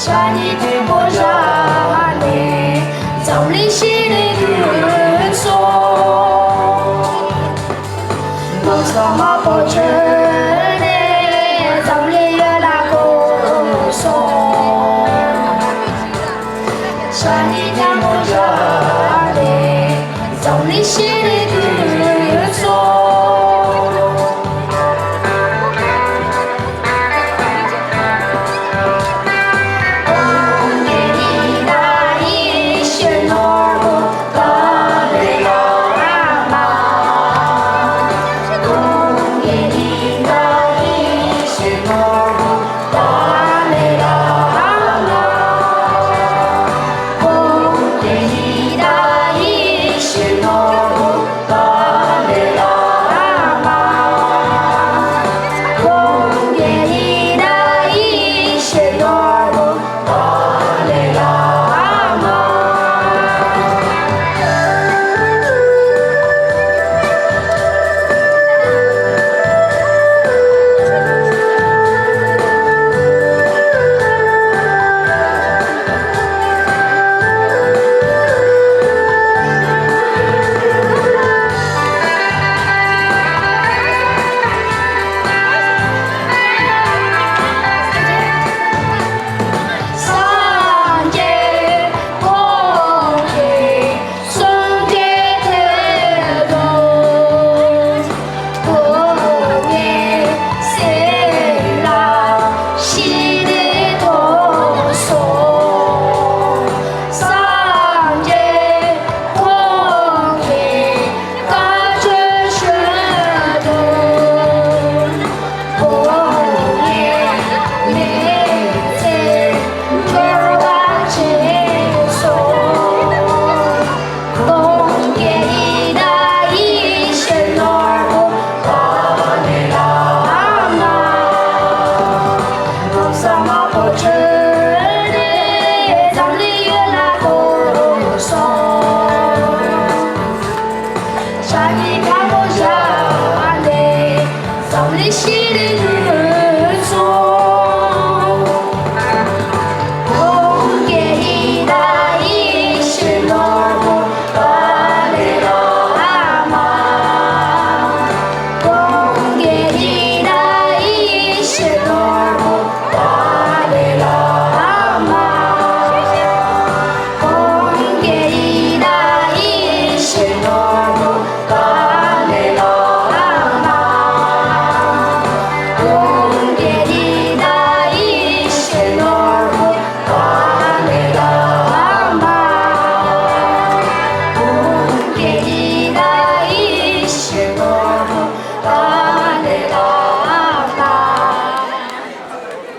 ཞག་གཉིས་དུས་འཁོར་བཞག་ནས་འཛམ་གླིང་ཤེས་རིག་གི་སོ། ལམ་ཟབ་མ་པོ་བྱོན་ནས་འཛམ་གླིང་ཡུལ་ལ་བཀོད་སོང་། ཞག་གཉིས་དུས་འཁོར་བཞག་ནས་འཛམ་གླིང་ཤེས་རིག་གི་སོ།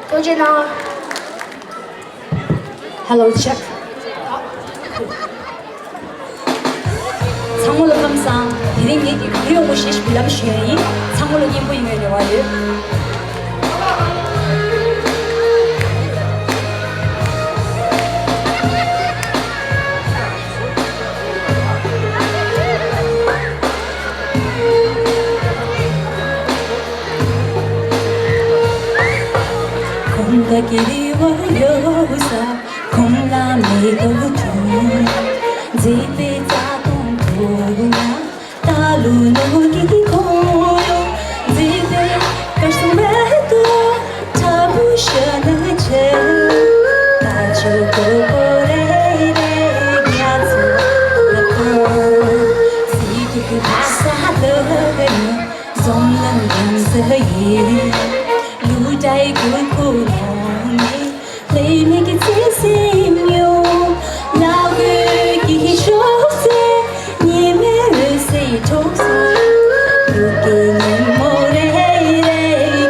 ཐུགས་རྗེ་གནང་། Hello, check. ཚང་མ་ལ་ཁམས་བཟང་། དེ་རིང་ངེད་ཀྱིས་གང་ཡོང་པོ་ཞེས་ཞུ་ལམ་ཞུ་ཡ་ཡིན། ཚང་མ་ལ་སྙན་པོ་ཡིན་པའི་རེ་བ་ཡོད། ཁོང་དགའ་སྐྱིད་བ་ཡོད་ས། ཁོང་ལ་མེ་ཏོག་འཐུང་། མཛེས་པའི་རྩྭ་ཐང་དུ་ན། ད་ལོ་ནོར་གྱི་ཁོང་ཡོང་། མཛེས་པའི་སྐར་གསུམ་རེ་ཏོག་ཁྲ་བོ་ཤ་ན་ཆེ། ད་ཆུ་ཀོ་ཀོ་རེ་རེ་རྒྱ་མཚོ་ལ་ཁོ། སི་ཏུ་ཀུ་ཕ་ས་ལ་ཡོང་། ཟོམ་ལ་འདམ་ས་ཡིན། ལུས་དྲའི་གུར་ཁུ་ལོང་ནས། ལྷད་མེད་ཀྱི་བརྩེ་སེམས་ཡོད། ལ་འོད་ཀྱི་ཤོག་སེར། ཉི་མའི་འོད་ཟེར་འཕྲོ་སོང་། ལུག་གི་ཉིན་མོ་རེ་རེ་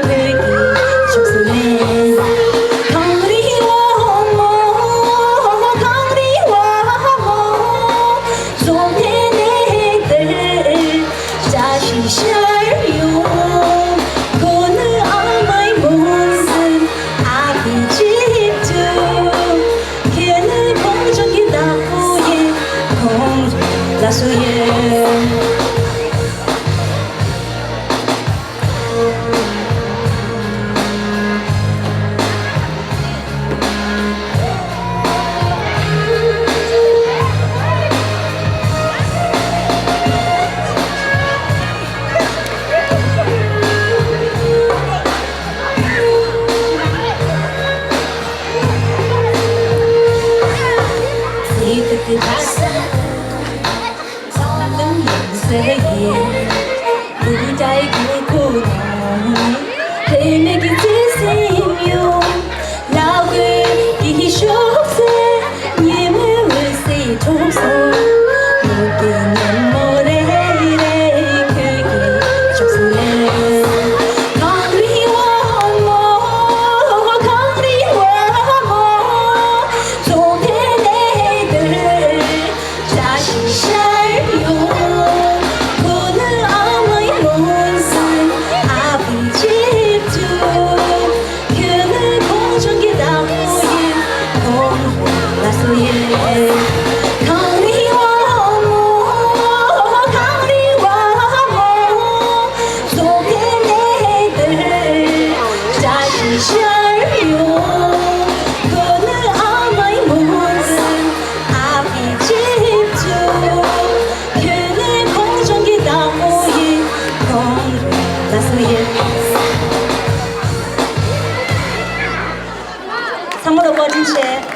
ཁོད་ཀྱི་ཕྱོགས་སུ་ལེན། གངས་རི་བ་མོ། གངས་རི་བ་མོ། འཛོམས་ནས་དེར་བཀྲ་ཤིས་ཤར་ཡོང་། ཁོ་ནི་ཨ་མའི་མུན་སེལ། ཨ་ཁུའི་གཅེས་ཕྲུག་ཁྱེད་ནི་ཁོང་ཚོ་གི་བདག་པོ་ཡིན། ཁོང་ལ་སུ་ཡོད། ཚང་མ་ལ་བཀའ་དྲིན་ཆེ།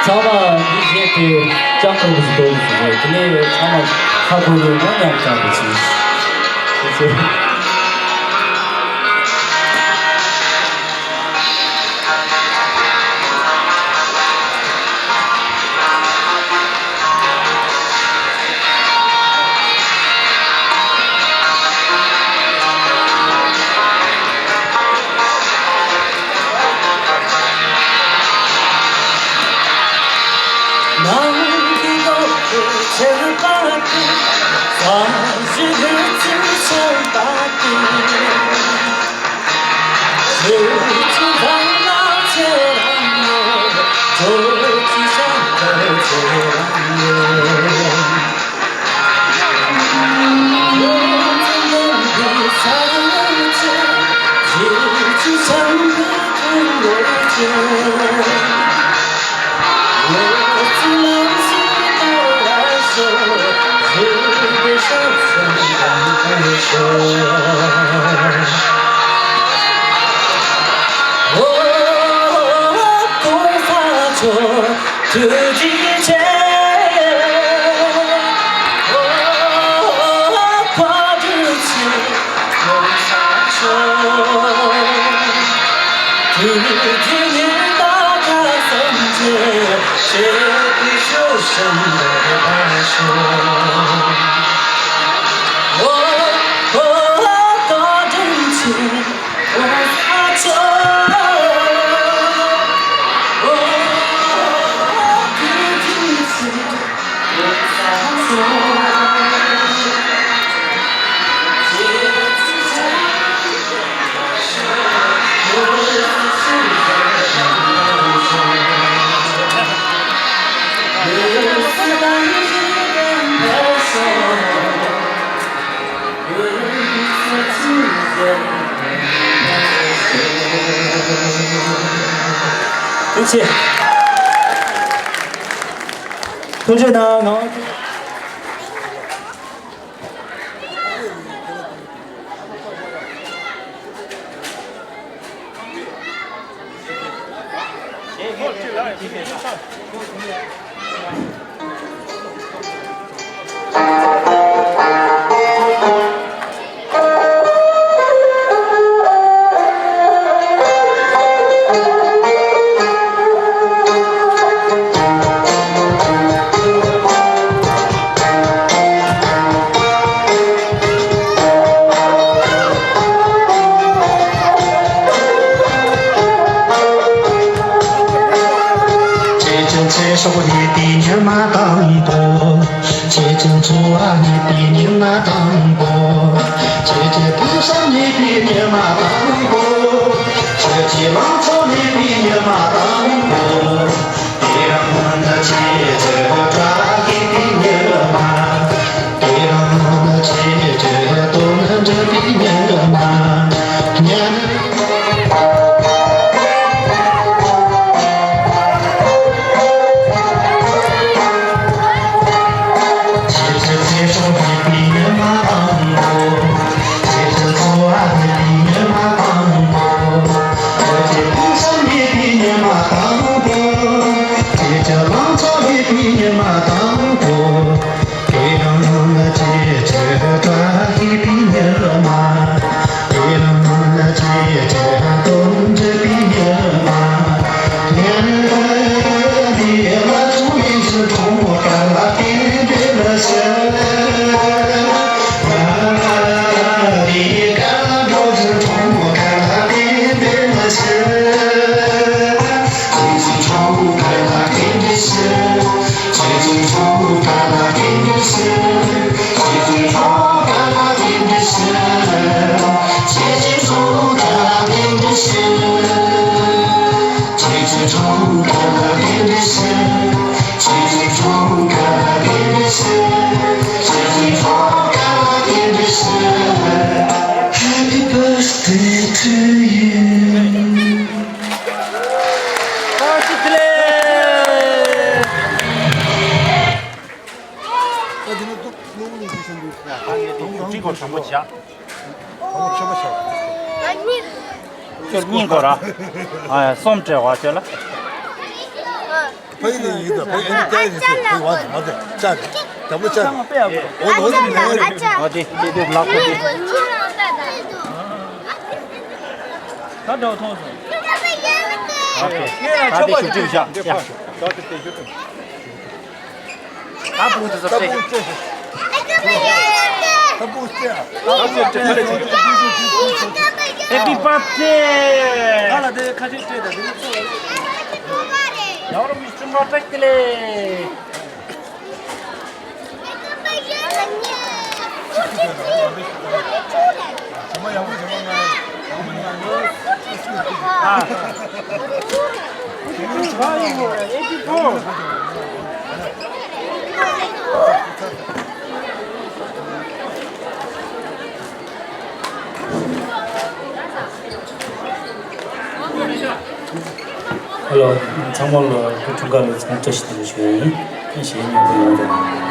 ཚང་མ་འདི་བཞིན་དུ་སྤྱང་ཀི་འདུག་ཟེར་དུས་དེ་ནས་ཚང་མ་ཧ་གོ་ཡོད་ན་མཉམ་དུ་བྱས། ཐུགས་རྗེ་ཆེ། ཐུགས་རྗེ་གནང་། ང་ཆེ་ཆུང་ཚེ་སྲོག་རྙེད་པའི་ཉི་མ་དང་པོ། ཆེ་ཆུང་འཚོ་བ་རྙེད་པའི་ཉི་མ་དང་པོ། ཆེ་ཆེ་ཕུགས་བསམ་རྙེད་པའི་ཉི་མ་དང་པོ། ཆེ་ཆེ་ལང་ཚོ་རྙེད་པའི་ཉི་མ་དང་པོ། དེ་རིང་ནི་ཆེ་ཆེ་བཀྲ་ཤིས་པའི་ཉི་མ། དེ་རིང་ནི་ཆེ་ཆེ་དོན་འགྲུབ་པའི་ཉི་མ། ཉན། དེ་རིང་ལ་ཆེ་ཆེ་བཀྲ་ཤིས་པའི་ཉི་མ། དེ་རིང་ལ་ཆེ་ཆེ་དོན་འགྲུབ་པའི་ཉི་མ། ཉན། འདི་ལ་ཆུང་མིན་སུ་གྲོང་མོ་དཀར་ལ་བསྟན་པའི་མི་ཤེས། འདི་དཀར་ལ་འགྲོ་ཚུལ་གྲོང་མོ་དཀར་ལ་བསྟན་པའི་མི་ཤེས། ཁྱེད་ཚོའི་ཆུང་མོ་དཀར་ལ་བསྟན་པའི་ཤེས། Happy birthday to you. བཀྲ་ཤིས་བདེ་ལེགས། ད་འདི་ནི་ཏོག་ཙམ་གློ་བུར་ལུང་ཚན་ཆེན་པོའི་ད་ངས་དེ་དུས་ཁྲིག་གོ་དྲང་པོ་བྱ། དང་པོ་མཆོད་པ་བྱ། ཁྱོད་གཉིས་གོ་ར། ཨ་ཡ་སོམ་སྤྲད་བ་ཁྱོད་ལ། ཕ་ཡི་ནས་ཡིན་ད་ཕ་ཡི་ཨ་ནི་ལྟ་ཡི་ཟེར་ཕ་ཡི་བ་ནི་མ་ད་ཅག་གི་དང་པོ་ཅག་གི་འོ་ནོ་ནི་མེད་རེད། ཨ་དེ་དེ་དེ་ལག་པ་དེ། ད་འདྲ་བ་མཐོང་སོང་། ཨ་དེ་ད་དེ་ཞུ་ཅིག་བཞག་ཡ། ད་སྤུན་དེ་ཚོ་སྤྲད། ད་སྤུན་སྤྲད། ད་སྤུན་སྤྲད། Happy birthday. ང་ལ་དེ་ཁ་ཤས་སྤྲད་ད་དེ་ནི་ཚོ། ཡང་རུང་མི་སྤྲིན་པ་སྤྲད་དེ་ལས། ཧེ་ལོ། ཚང་མ་ལ་སྐུ་འཁྲུངས་སྐར་ལོ་ཚང་བཀྲ་ཤིས་བདེ་ལེགས་ཞུ་ཡ་ཡིན། གཞན་མཉམ་པོ་ཡོང་རོགས།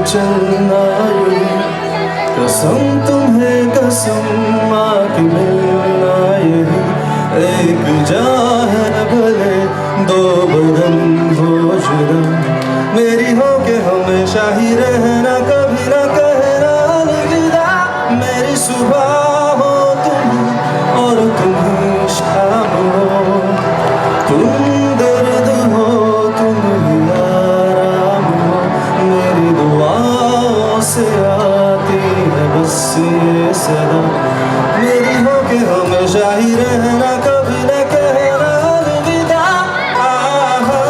चलना यूं ही, कसम तुम्हें कसम, आके मिलना यही। एक जा है भले दो बदन हो जुदा, मेरी हो के हमेशा ही रहना, कभी ना कहना अलविदा। मेरी सुबह हो तुम, और तुम ही शाम हो। तुम दर्द हो, तुम ही आराम हो। मेरी दुआओं से आती है बस ये सदा। मेरी हो के हमेशा ही रहना, कभी ना कहना अलविदा। आहा।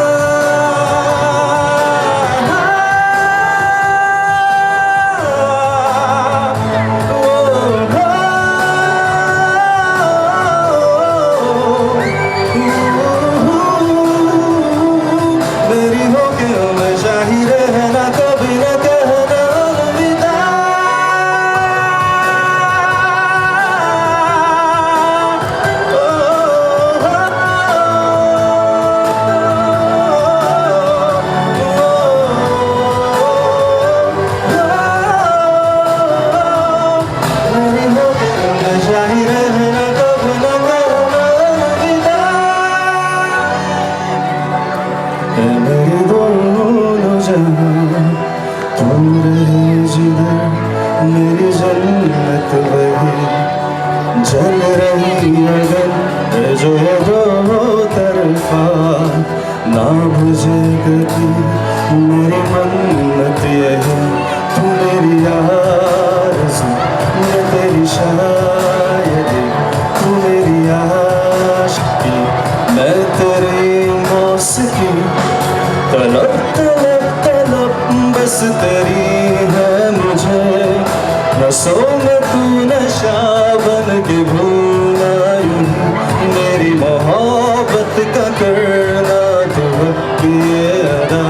मेरी होके हमेशा ही रहना, कभी ना कहना अलविदा। मेरे दोनों जहां तू रहे जिधर, मेरी जन्नत वही जल रही अगर, जो ये दो तरफा ना बुझे कभी। मेरी मन्नत यही, तू मेरी आरज़ू, मैं तेरी शायरी, तू मेरी आशिकी, मैं तेरी मौसीकी। तलब, तलब, तलब बस तेरी है मुझे, नसों में तू नशा बन के घूमना यूं ही। मेरी मोहब्बत का करना तू हक ये अदा,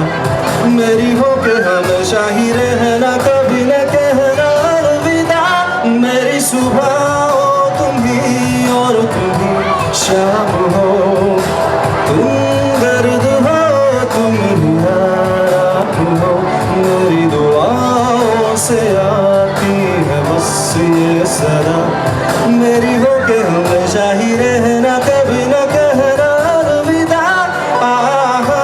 मेरी होके हमेशा ही रहना, कभी न कहना अलविदा। मेरी सुबह हो तुम ही और तुम ही शाम हो। तुम दर्द हो, तुम ही आराम हो। मेरी दुआओं से आती है बस ये सदा। मेरी होके हमेशा ही रहना, कभी न कहना अलविदा। आहा।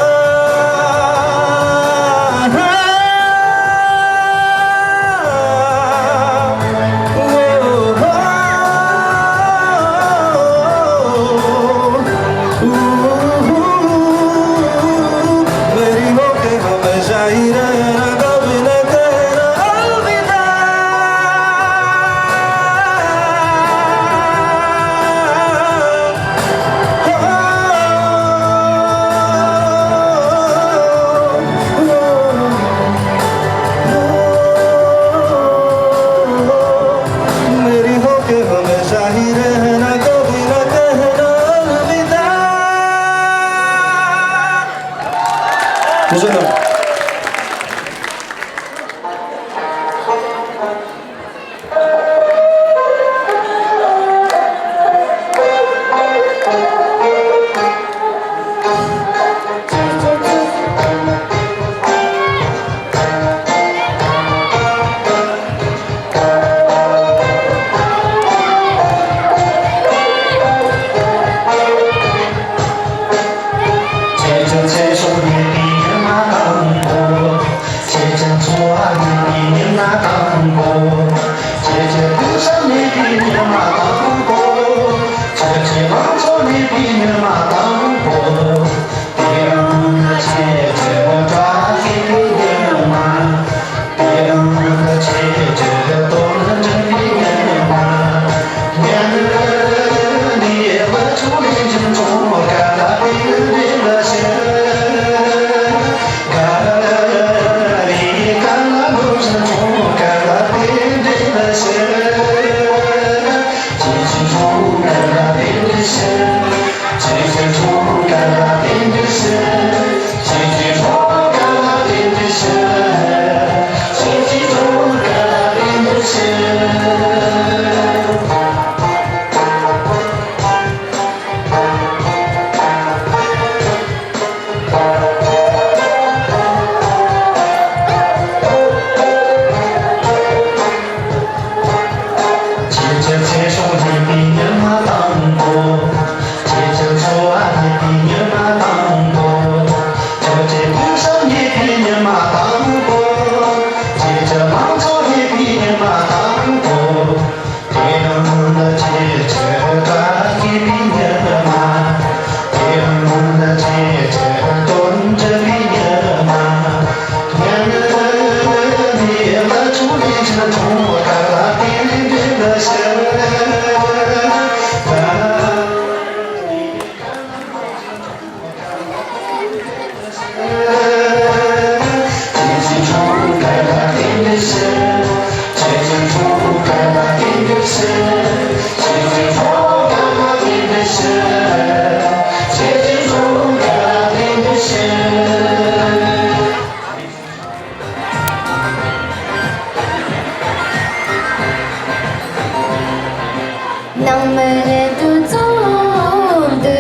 ནང་མི་ལས་དུ་ཙོང་དུ་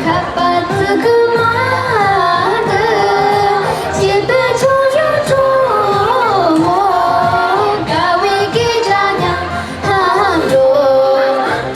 ཁ་པ་ཙི་གུ་མ་དུ་ཅི་དུ་ཆུང་ཆུང་ཁྲོ་མོ་དགའ་བའི་སྐད་སྒྲ་ཉམས་ཧ་ཧ་འགྲོ།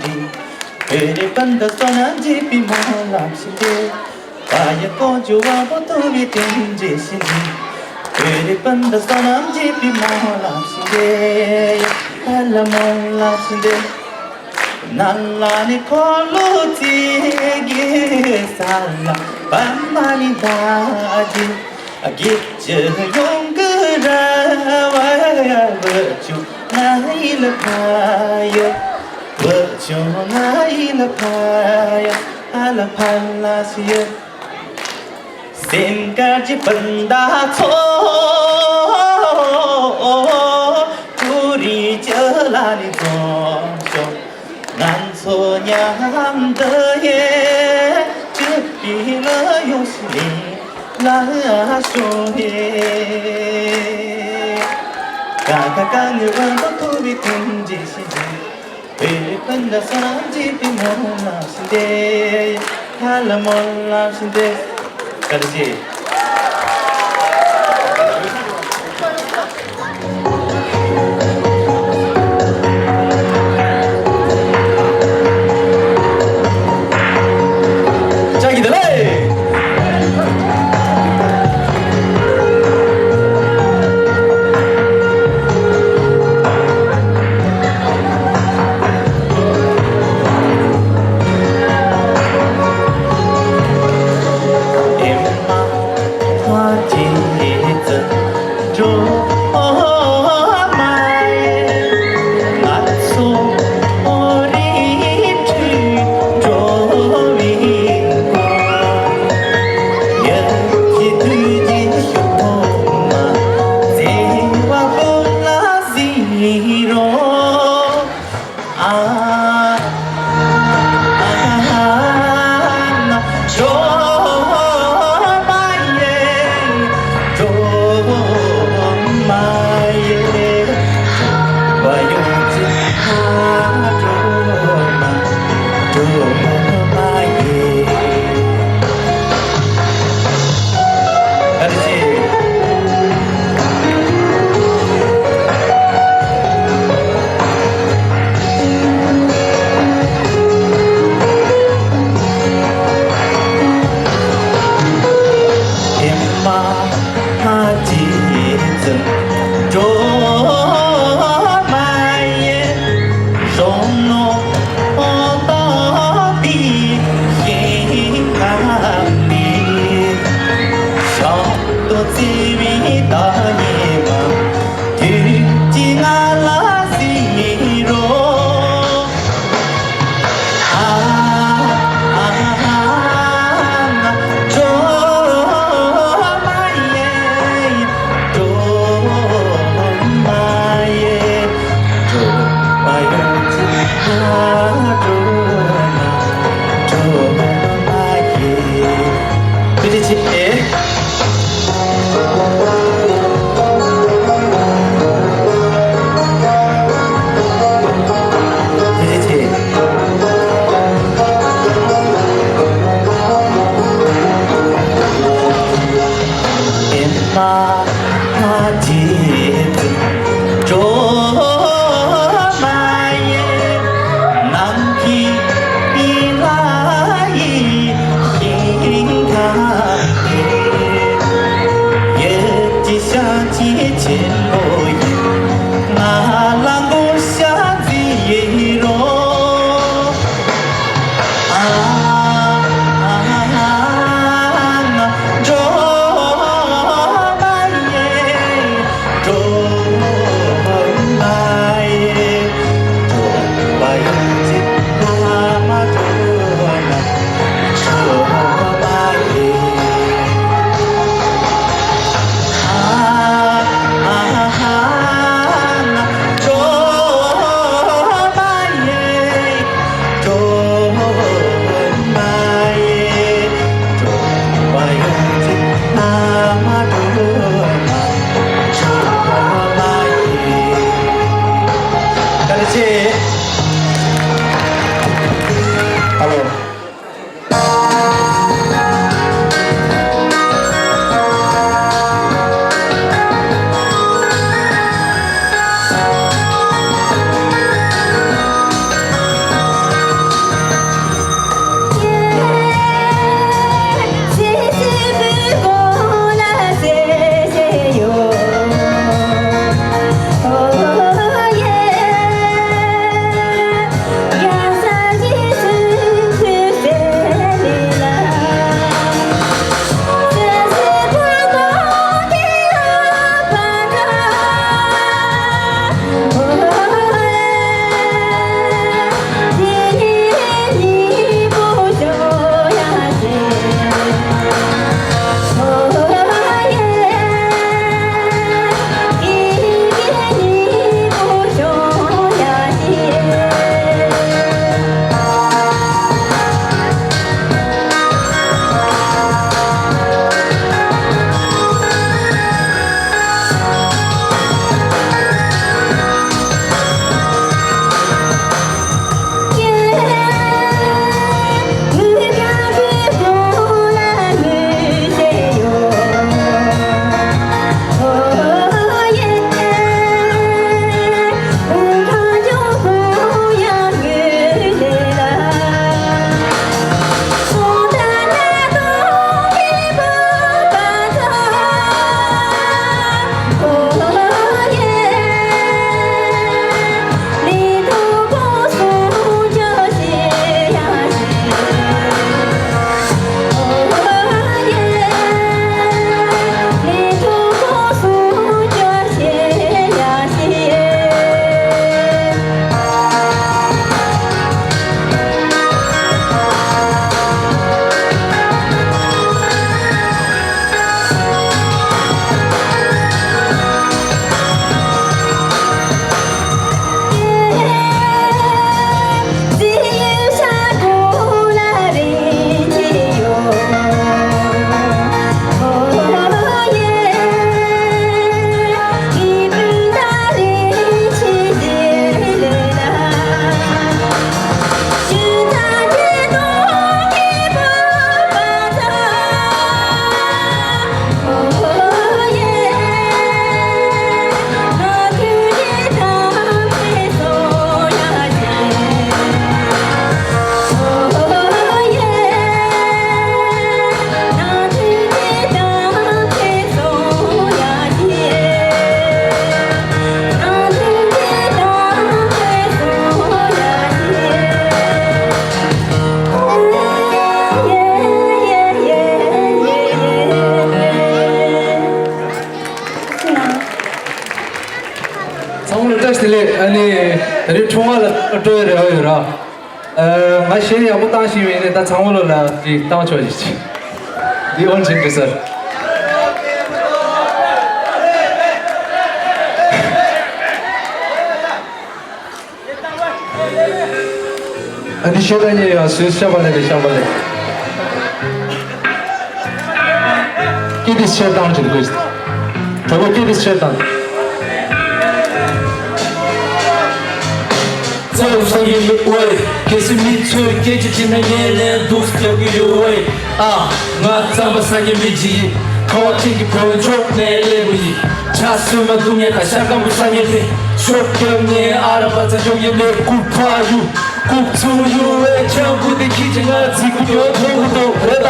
བོད་རིགས་སྤུན་ཟླ་བསོད་ནམས་འབྱེད་པའི་སྨོན་ལམ་ཞིག་འདེབས། བ་ཡི་ཀོང་ཇོ་དབང་པོ་ཐུབ་པའི་རྟེན་འབྲེལ་ཞིག་འདེབས། བོད་རིགས་སྤུན་ཟླ་བསོད་ནམས་འབྱེད་པའི་སྨོན་ལམ་ཞིག་འདེབས། ཧ་ལ་སྨོན་ལམ་ཞིག་འདེབས། ནང་ལ་ནི་འཁོར་ལོ་བརྩེགས་ཀྱི་ས་ལ་པདྨ་ནི་ཟླ་གཅིག་དགེ་བཅུ་ཡོངས་ཀྱི་ར་བ། བུ་ཆུང་ང་ཡི་ལ་ཕ་ཡོད། བུ་ཆུང་ང་ཡི་ལ་ཕ་ཡོད། ཨ་ལ་ཕ་ལ་སི་ཡོད། སེམས་དཀར་གྱི་སྤུན་ཟླ་ཚོ། ཀུ་རེ་ཅི་ལ་ནི་འཛོམས་ཤོག་ང་ཚོ་མཉམ་དུ་ཡེ། སྤྲུལ་པའི་ལ་ཡོང་ཞིག་ལེ་ལ་ཤོག་ཧེ། ཀ་ཁ་ག་ངའི་དབང་པོ་ཐོབ་པའི་ཀུན་གྱི་ཤིང་འཛིན། བོད་རིགས་སྤུན་ཟླ་བསོད་ནམས་འབྱེད་པའི་སྨོན་ལམ་ཞིག་འདེབས། ཧ་ལ་སྨོན་ལམ་ཞིག་འདེབས། བཀྲ་ཤིས། ལྕགས་ཀྱི་བདེ་ལེགས། ད་རེས་ཁྲོམ་བ་ལ་སྤྲོ་བའི་རེ་བ་ཡོད་ར། ཨ། ང་གཞས་ཡག་པོ་བཏང་ཤེས་ཡོད་ནས་ད་ཚང་མ་ལོ་ལ་ཅིག་བཏང་ཆོག་ཅིག་འདི་ཨོན་ཆེན་གི་སར། ཨ་ནི་ཤེས་ད་ཉེ་ཡ་སུས་ཤ་བ་ལེ་ལེ་ཤ་བ་ལེ། ཀི་དིས་ཆེ་དང་ཅིག་གོས། གྲོགས་པོ་ཀི་དིས་ཆེ་དང་། ཚོགས་སོང་ཡིན་ལུགས་འོས། གལ་སྲིད་མི་ཚོས་སྐད་ཆ་བྱས་ན་ངས་ལན་འདུག་སེ་རྒྱག་གི་ཡོད་འོས། ཨ། ང་རྩམ་པ་ཟ་མཁན་མི་གཅིག་ཡིན། ཁ་བ་ཅན་གྱི་བོད་ལྗོངས་ནས་སླེབས་པ་ཡིན། ཇ་བསྲོས་མ་འཐུང་མཁན་དང་ཤ་སྐམ་པོ་ཟ་མཁན་དེ། ཤོག་རྒྱབ་ནས་ཨ་ར་པ་ཚ་འཇོག་ཡིན་པའི་ལྐུགས་པ་ཡུ། ལྐུགས་ཚུ་ཡུ་བའི་ཆང་བུ་དེ་ཁྱི་གཅིག་ང་རྫིག་པོ་ཡོད་མཐོང་གི་འདུག་རེད་ད།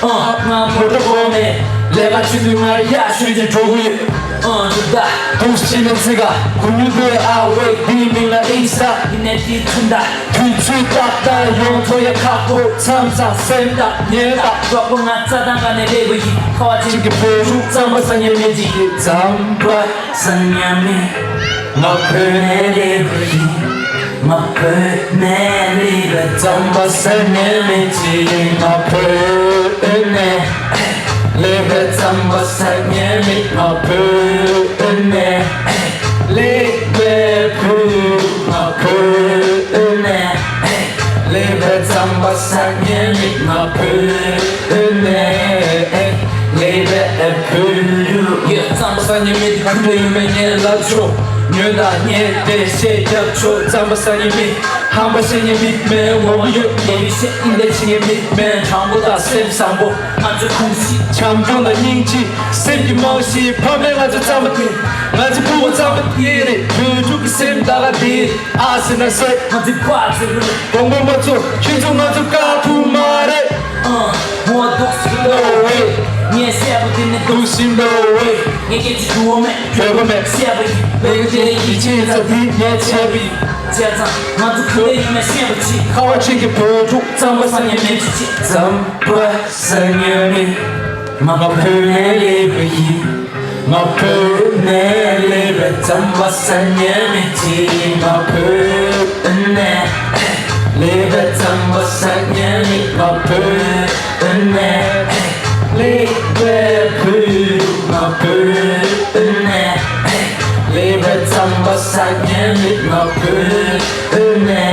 ཨ། ང་མོ་ཊ་གོང་ནས་ལས་ཀ་བྱེད་དུས་ང་ཡར་ཤོད་ཅིག་འགྲོ་གི་ཡོད། ཨ། འདུག་ད། དུང་ཕྱི་ནས་ཚིག་ག་གུ་ཉུ་དུ་ཨ་ཝེ་དེའི་མིང་ལ་ཨིན་ས། ཡིན་ནས་དེའི་ཐུན་ད། དུས་ཚོད་ཏག་ཏག་ཡོང་ཐོག་ཡ་ཁག་པོ་མཚམས་མཚམས་སེམས་ཐག་ཉེ་ཐག་གྲོགས་པོ་ང་རྩ་དང་ག་ནས་སླེབས་པ་ཡིན། ཁ་བ་ཅན་གྱི་བོད་ཕྲུག་རྩམ་པ་ཟ་མཁན་མི་གཅིག་ཡིན། རྩམ་པ་ཟ་མཁན་མི། ང་བོད་ནས་སླེབས་པ་ཡིན། ང་བོད་ནས་སླེབས་པའི་རྩམ་པ་ཟ་མཁན་མི་གཅིག་ཡིན། ང་བོད་ནས་སླེབས་པའི་རྩམ་པ་ཟ་མཁན་མི། ང་བོད་ནས་སླེབས་པའི་བོད་ཡུལ། ང་བོད་ནས་སླེབས་པའི་རྩམ་པ་ཟ་མཁན་མི། ང་བོད་ནས་སླེབས་པའི་བོད་ཡུལ། ཡ། རྩམ་པ་ཟ་མཁན་མི་དེ་ག་འདྲ་ཡོད་མེད་ངས་ལབ་ཆོག་ཉོན་དང་ཉན་ཏེ་ཤེས་རྒྱབ་ཆོག་རྩམ་པ་ཟ་མཁན་མི། ཧམ་པ་བཤད་མཁན་མི་མེད་འོ་ཡོད། ངས་མི་བཤད་ཨིན་ལས་བྱེད་མཁན་མི་མེད། དྲང་པོ་དང་སེམས་བཟང་པོ། ང་ཚོ་གུང་སྲིད། བྱམས་སྐྱོང་དང་སྙིང་རྗེ། སེམས་ཀྱི་རྨང་གཞི་ཕ་མེས་ང་ཚོ་རྩམ་པ་དེ། ང་ཚོ་ཕུ་བོ་རྩམ་པ་དེ་རེད། བོད་ཕྲུག་གི་སེམས་ད་ག་དེ་ཨ་ཟེར་ན་ཟེར། ང་ཚོ་ཕ་ཟེར་བ་རེད། དགོངས་པ་མ་ཚོམ་ཁྱེད་ཚོ་ང་ཚོ་དཀའ་ཐུབ་མ་རེད། ཨ། ཧོ་འདུག་སེ་འདུག་བས། ངས་བཤད་པ་དེ་ནི་འདུག་སེ་འདུག་བས། ངས་སྐད་ཆ་ཞུ་བ་མེད། བོད་པ་མེད། བཤད་པ་ཡིན། བོད་དེ་ཡིད་ཆེས་ཚ་དེ་ངས་བྱས་པ་ཡིན། བྱས་ཙང་ང་ཚོ་ག་འདྲ་ཡིན་མིན་ཤེས་པ་ཅིག་ཁ་བ་ཅན་གྱི་བོད་ཕྲུག་རྩམ་པ་ཟ་མཁན་མི་ཅིག་རྩམ་པ་ཟ་མཁན་མི། ང་བོད་ནས་སླེབས་པ་ཡིན། ང་བོད་ནས་སླེབས་པའི་རྩམ་པ་ཟ་མཁན་མི་ཅིག་ཡིན། ང་བོད་ནས་སླེབས་པའི་རྩམ་པ་ཟ་མཁན་མི། ང་བོད་ནས་སླེབས་པའི་བོད་ཡུལ། ང་བོད་ནས་སླེབས་པའི་རྩམ་པ་ཟ་མཁན་མི། ང་བོད་ནས་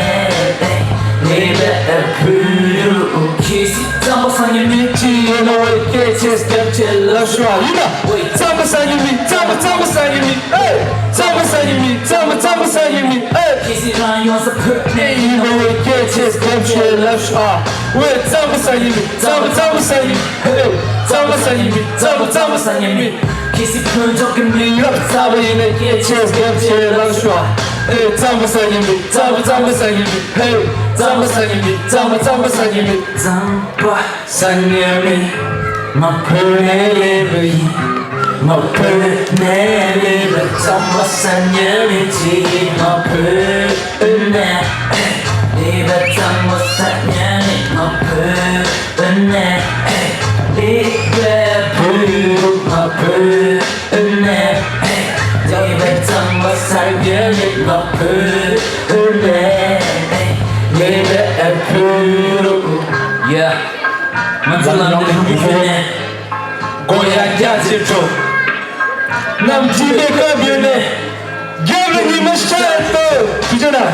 སླེབས་པའི་བོད་ཡུལ། གལ་སྲིད་རྩམ་པ་ཟ་མཁན་མི་ཅིག་ཡོད་ན་ཝེ་སྐད་ཆས་རྒྱབ་ཆེ་ལབ་ཤོག་ཡིན་ན་ཝེ། རྩམ་པ་ཟ་མཁན་མི། རྩམ་པ་རྩམ་པ་ཟ་མཁན་མི། ཨེ། རྩམ་པ་ཟ་མཁན་མི། རྩམ་པ་རྩམ་པ་ཟ་མཁན་མི། ཨེ། གལ་སྲིད་རང་ཡོང་ས་བོད་ནས་ཡིན་ན་ཝེ་སྐད་ཆས་རྒྱབ་ཆེ་ལབ་ཤོག་ཝེ། རྩམ་པ་ཟ་མཁན་མི། རྩམ་པ་རྩམ་པ་ཟ་མཁན་མི། ཧེ། རྩམ་པ་ཟ་མཁན་མི། རྩམ་པ་རྩམ་པ་ཟ་མཁན་མི། གལ་སྲིད་བོད་ལྗོངས་ཀྱི་མི་ཡོད་ས་བ་ཡིན་ན་སྐད་ཆས་རྒྱབ་ཆེ་ལབ་ཤོག་ཨེ། རྩམ་པ་ཟ་མཁན་མི། རྩམ་པ་རྩམ་པ་ཟ་མཁན་མི། ཧེ། རྩམ་པ་ཟ་མཁན་མི། རྩམ་པ་རྩམ་པ་ཟ་མཁན་མི། རྩམ་པ་ཟ་མཁན་མི། ང་བོད་ནས་སླེབས་པ་ཡིན། ང་བོད་ནས་སླེབས་པའི་རྩམ་པ་ཟ་མཁན་མི་ཅིག་ཡིན། ང་བོད་ནས་སླེབས་པའི་རྩམ་པ་ཟ་མཁན་མི། ང་བོད་ནས་སླེབས་པའི་བོད་ཡུལ། ང་བོད་ནས་སླེབས་པའི་རྩམ་པ་ཟ་མཁན་མི། ང་བོད་ནས་སླེབས་པའི་བོད་ཡུལ། ཡ། ང་ཚོ་ལམ་འདི་ལུག་གི་ཁྱོན་ནས། མགོ་ཡར་རྒྱག་ཅེས་འགྲོ། གནམ་དཀྲིས་པའི་སྐབས་ཡོད་ནས། རྒྱབ་ལ་ཉི་མ་ཤར་ཏོ། ཐུགས་རྗེ་གནང་།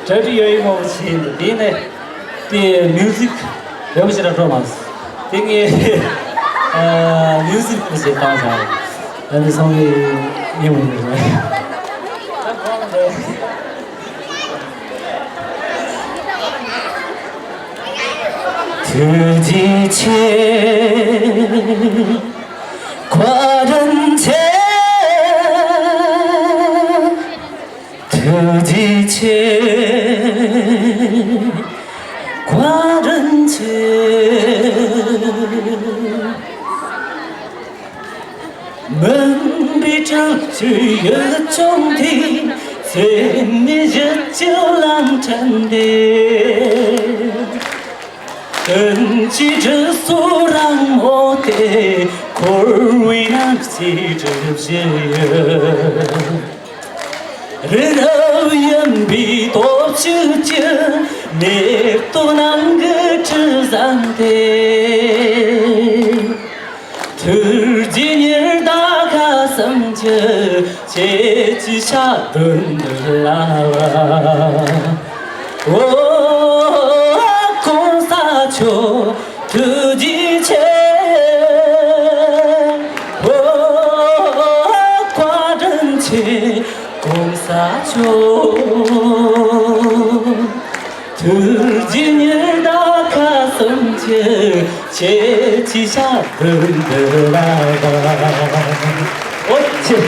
གྲ་སྒྲིག་ཡོད་ཡིན་མོ་བྱས་འདུག་དེ་ནས་དེ་མིའུ་ཟིག་རེ་བ་ཞིག་ར་སྤྲོ་མ་སོང་། དེ་ངས་ཨ་མིའུ་ཟིག་ཁུ་ཞེས་བཏང་བཞག་ཨ་ནི་སོང་བའི་ཉིན་མོ་ནས་རེད། ཐུགས་རྗེ་ཆེ། བཀའ་དྲིན་ཆེ། ཐུགས་རྗེ་ཆེ། བཀའ་དྲིན་ཆེ། མུན་པའི་བྲག་ཅུང་ཡུལ་ལྗོངས་འདི། ཚེ་མེད་བཞི་བཅུ་གླང་ཕྲན་འདི། དོན་གྱི་གྲུ་ཟུར་རང་མོ་དེ། འཁོར་བའི་ནང་གི་གྲུ་བཞི་ཡོད། རི་རབ་གཡོན་པའི་སྟོབས་ཤུགས་ཀྱི། མེ་ཏོག་ནང་གི་གྲུ་བཟང་དེ། ཐུགས་རྗེ་ཉི་ཟླ་ཁ་བསམ་གྱི། ཁྱེད་ཀྱི་ཞལ་འདོན་འདི་ལ་བ། ཨོ། གོང་ས་མཆོག་ཐུགས་རྗེ་ཆེ། ཨོ། བཀའ་དྲིན་ཆེ་གོང་ས་མཆོག། ཐུགས་རྗེ་ཉི་ཟླ་ཁ་བསམ་གྱི། ཁྱེད་ཀྱི་ཞལ་འདོན་འདི་ལ་བ། ཨོ་ཆེ།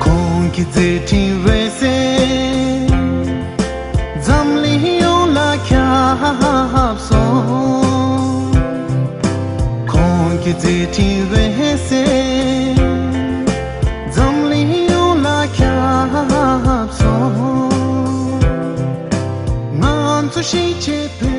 ཁོང་གི་མཛད་འཕྲིན་འོད་ཟེར་འཛམ་གླིང་ཡོངས་ལ་ཁྱབ་སོང་། ཁོང་གི་མཛད་འཕྲིན་འོད་ཟེར་འཛམ་གླིང་ཡོངས་ལ་ཁྱབ་སོང་། ང་ཚོ་གཞིས་བྱེས་བོད་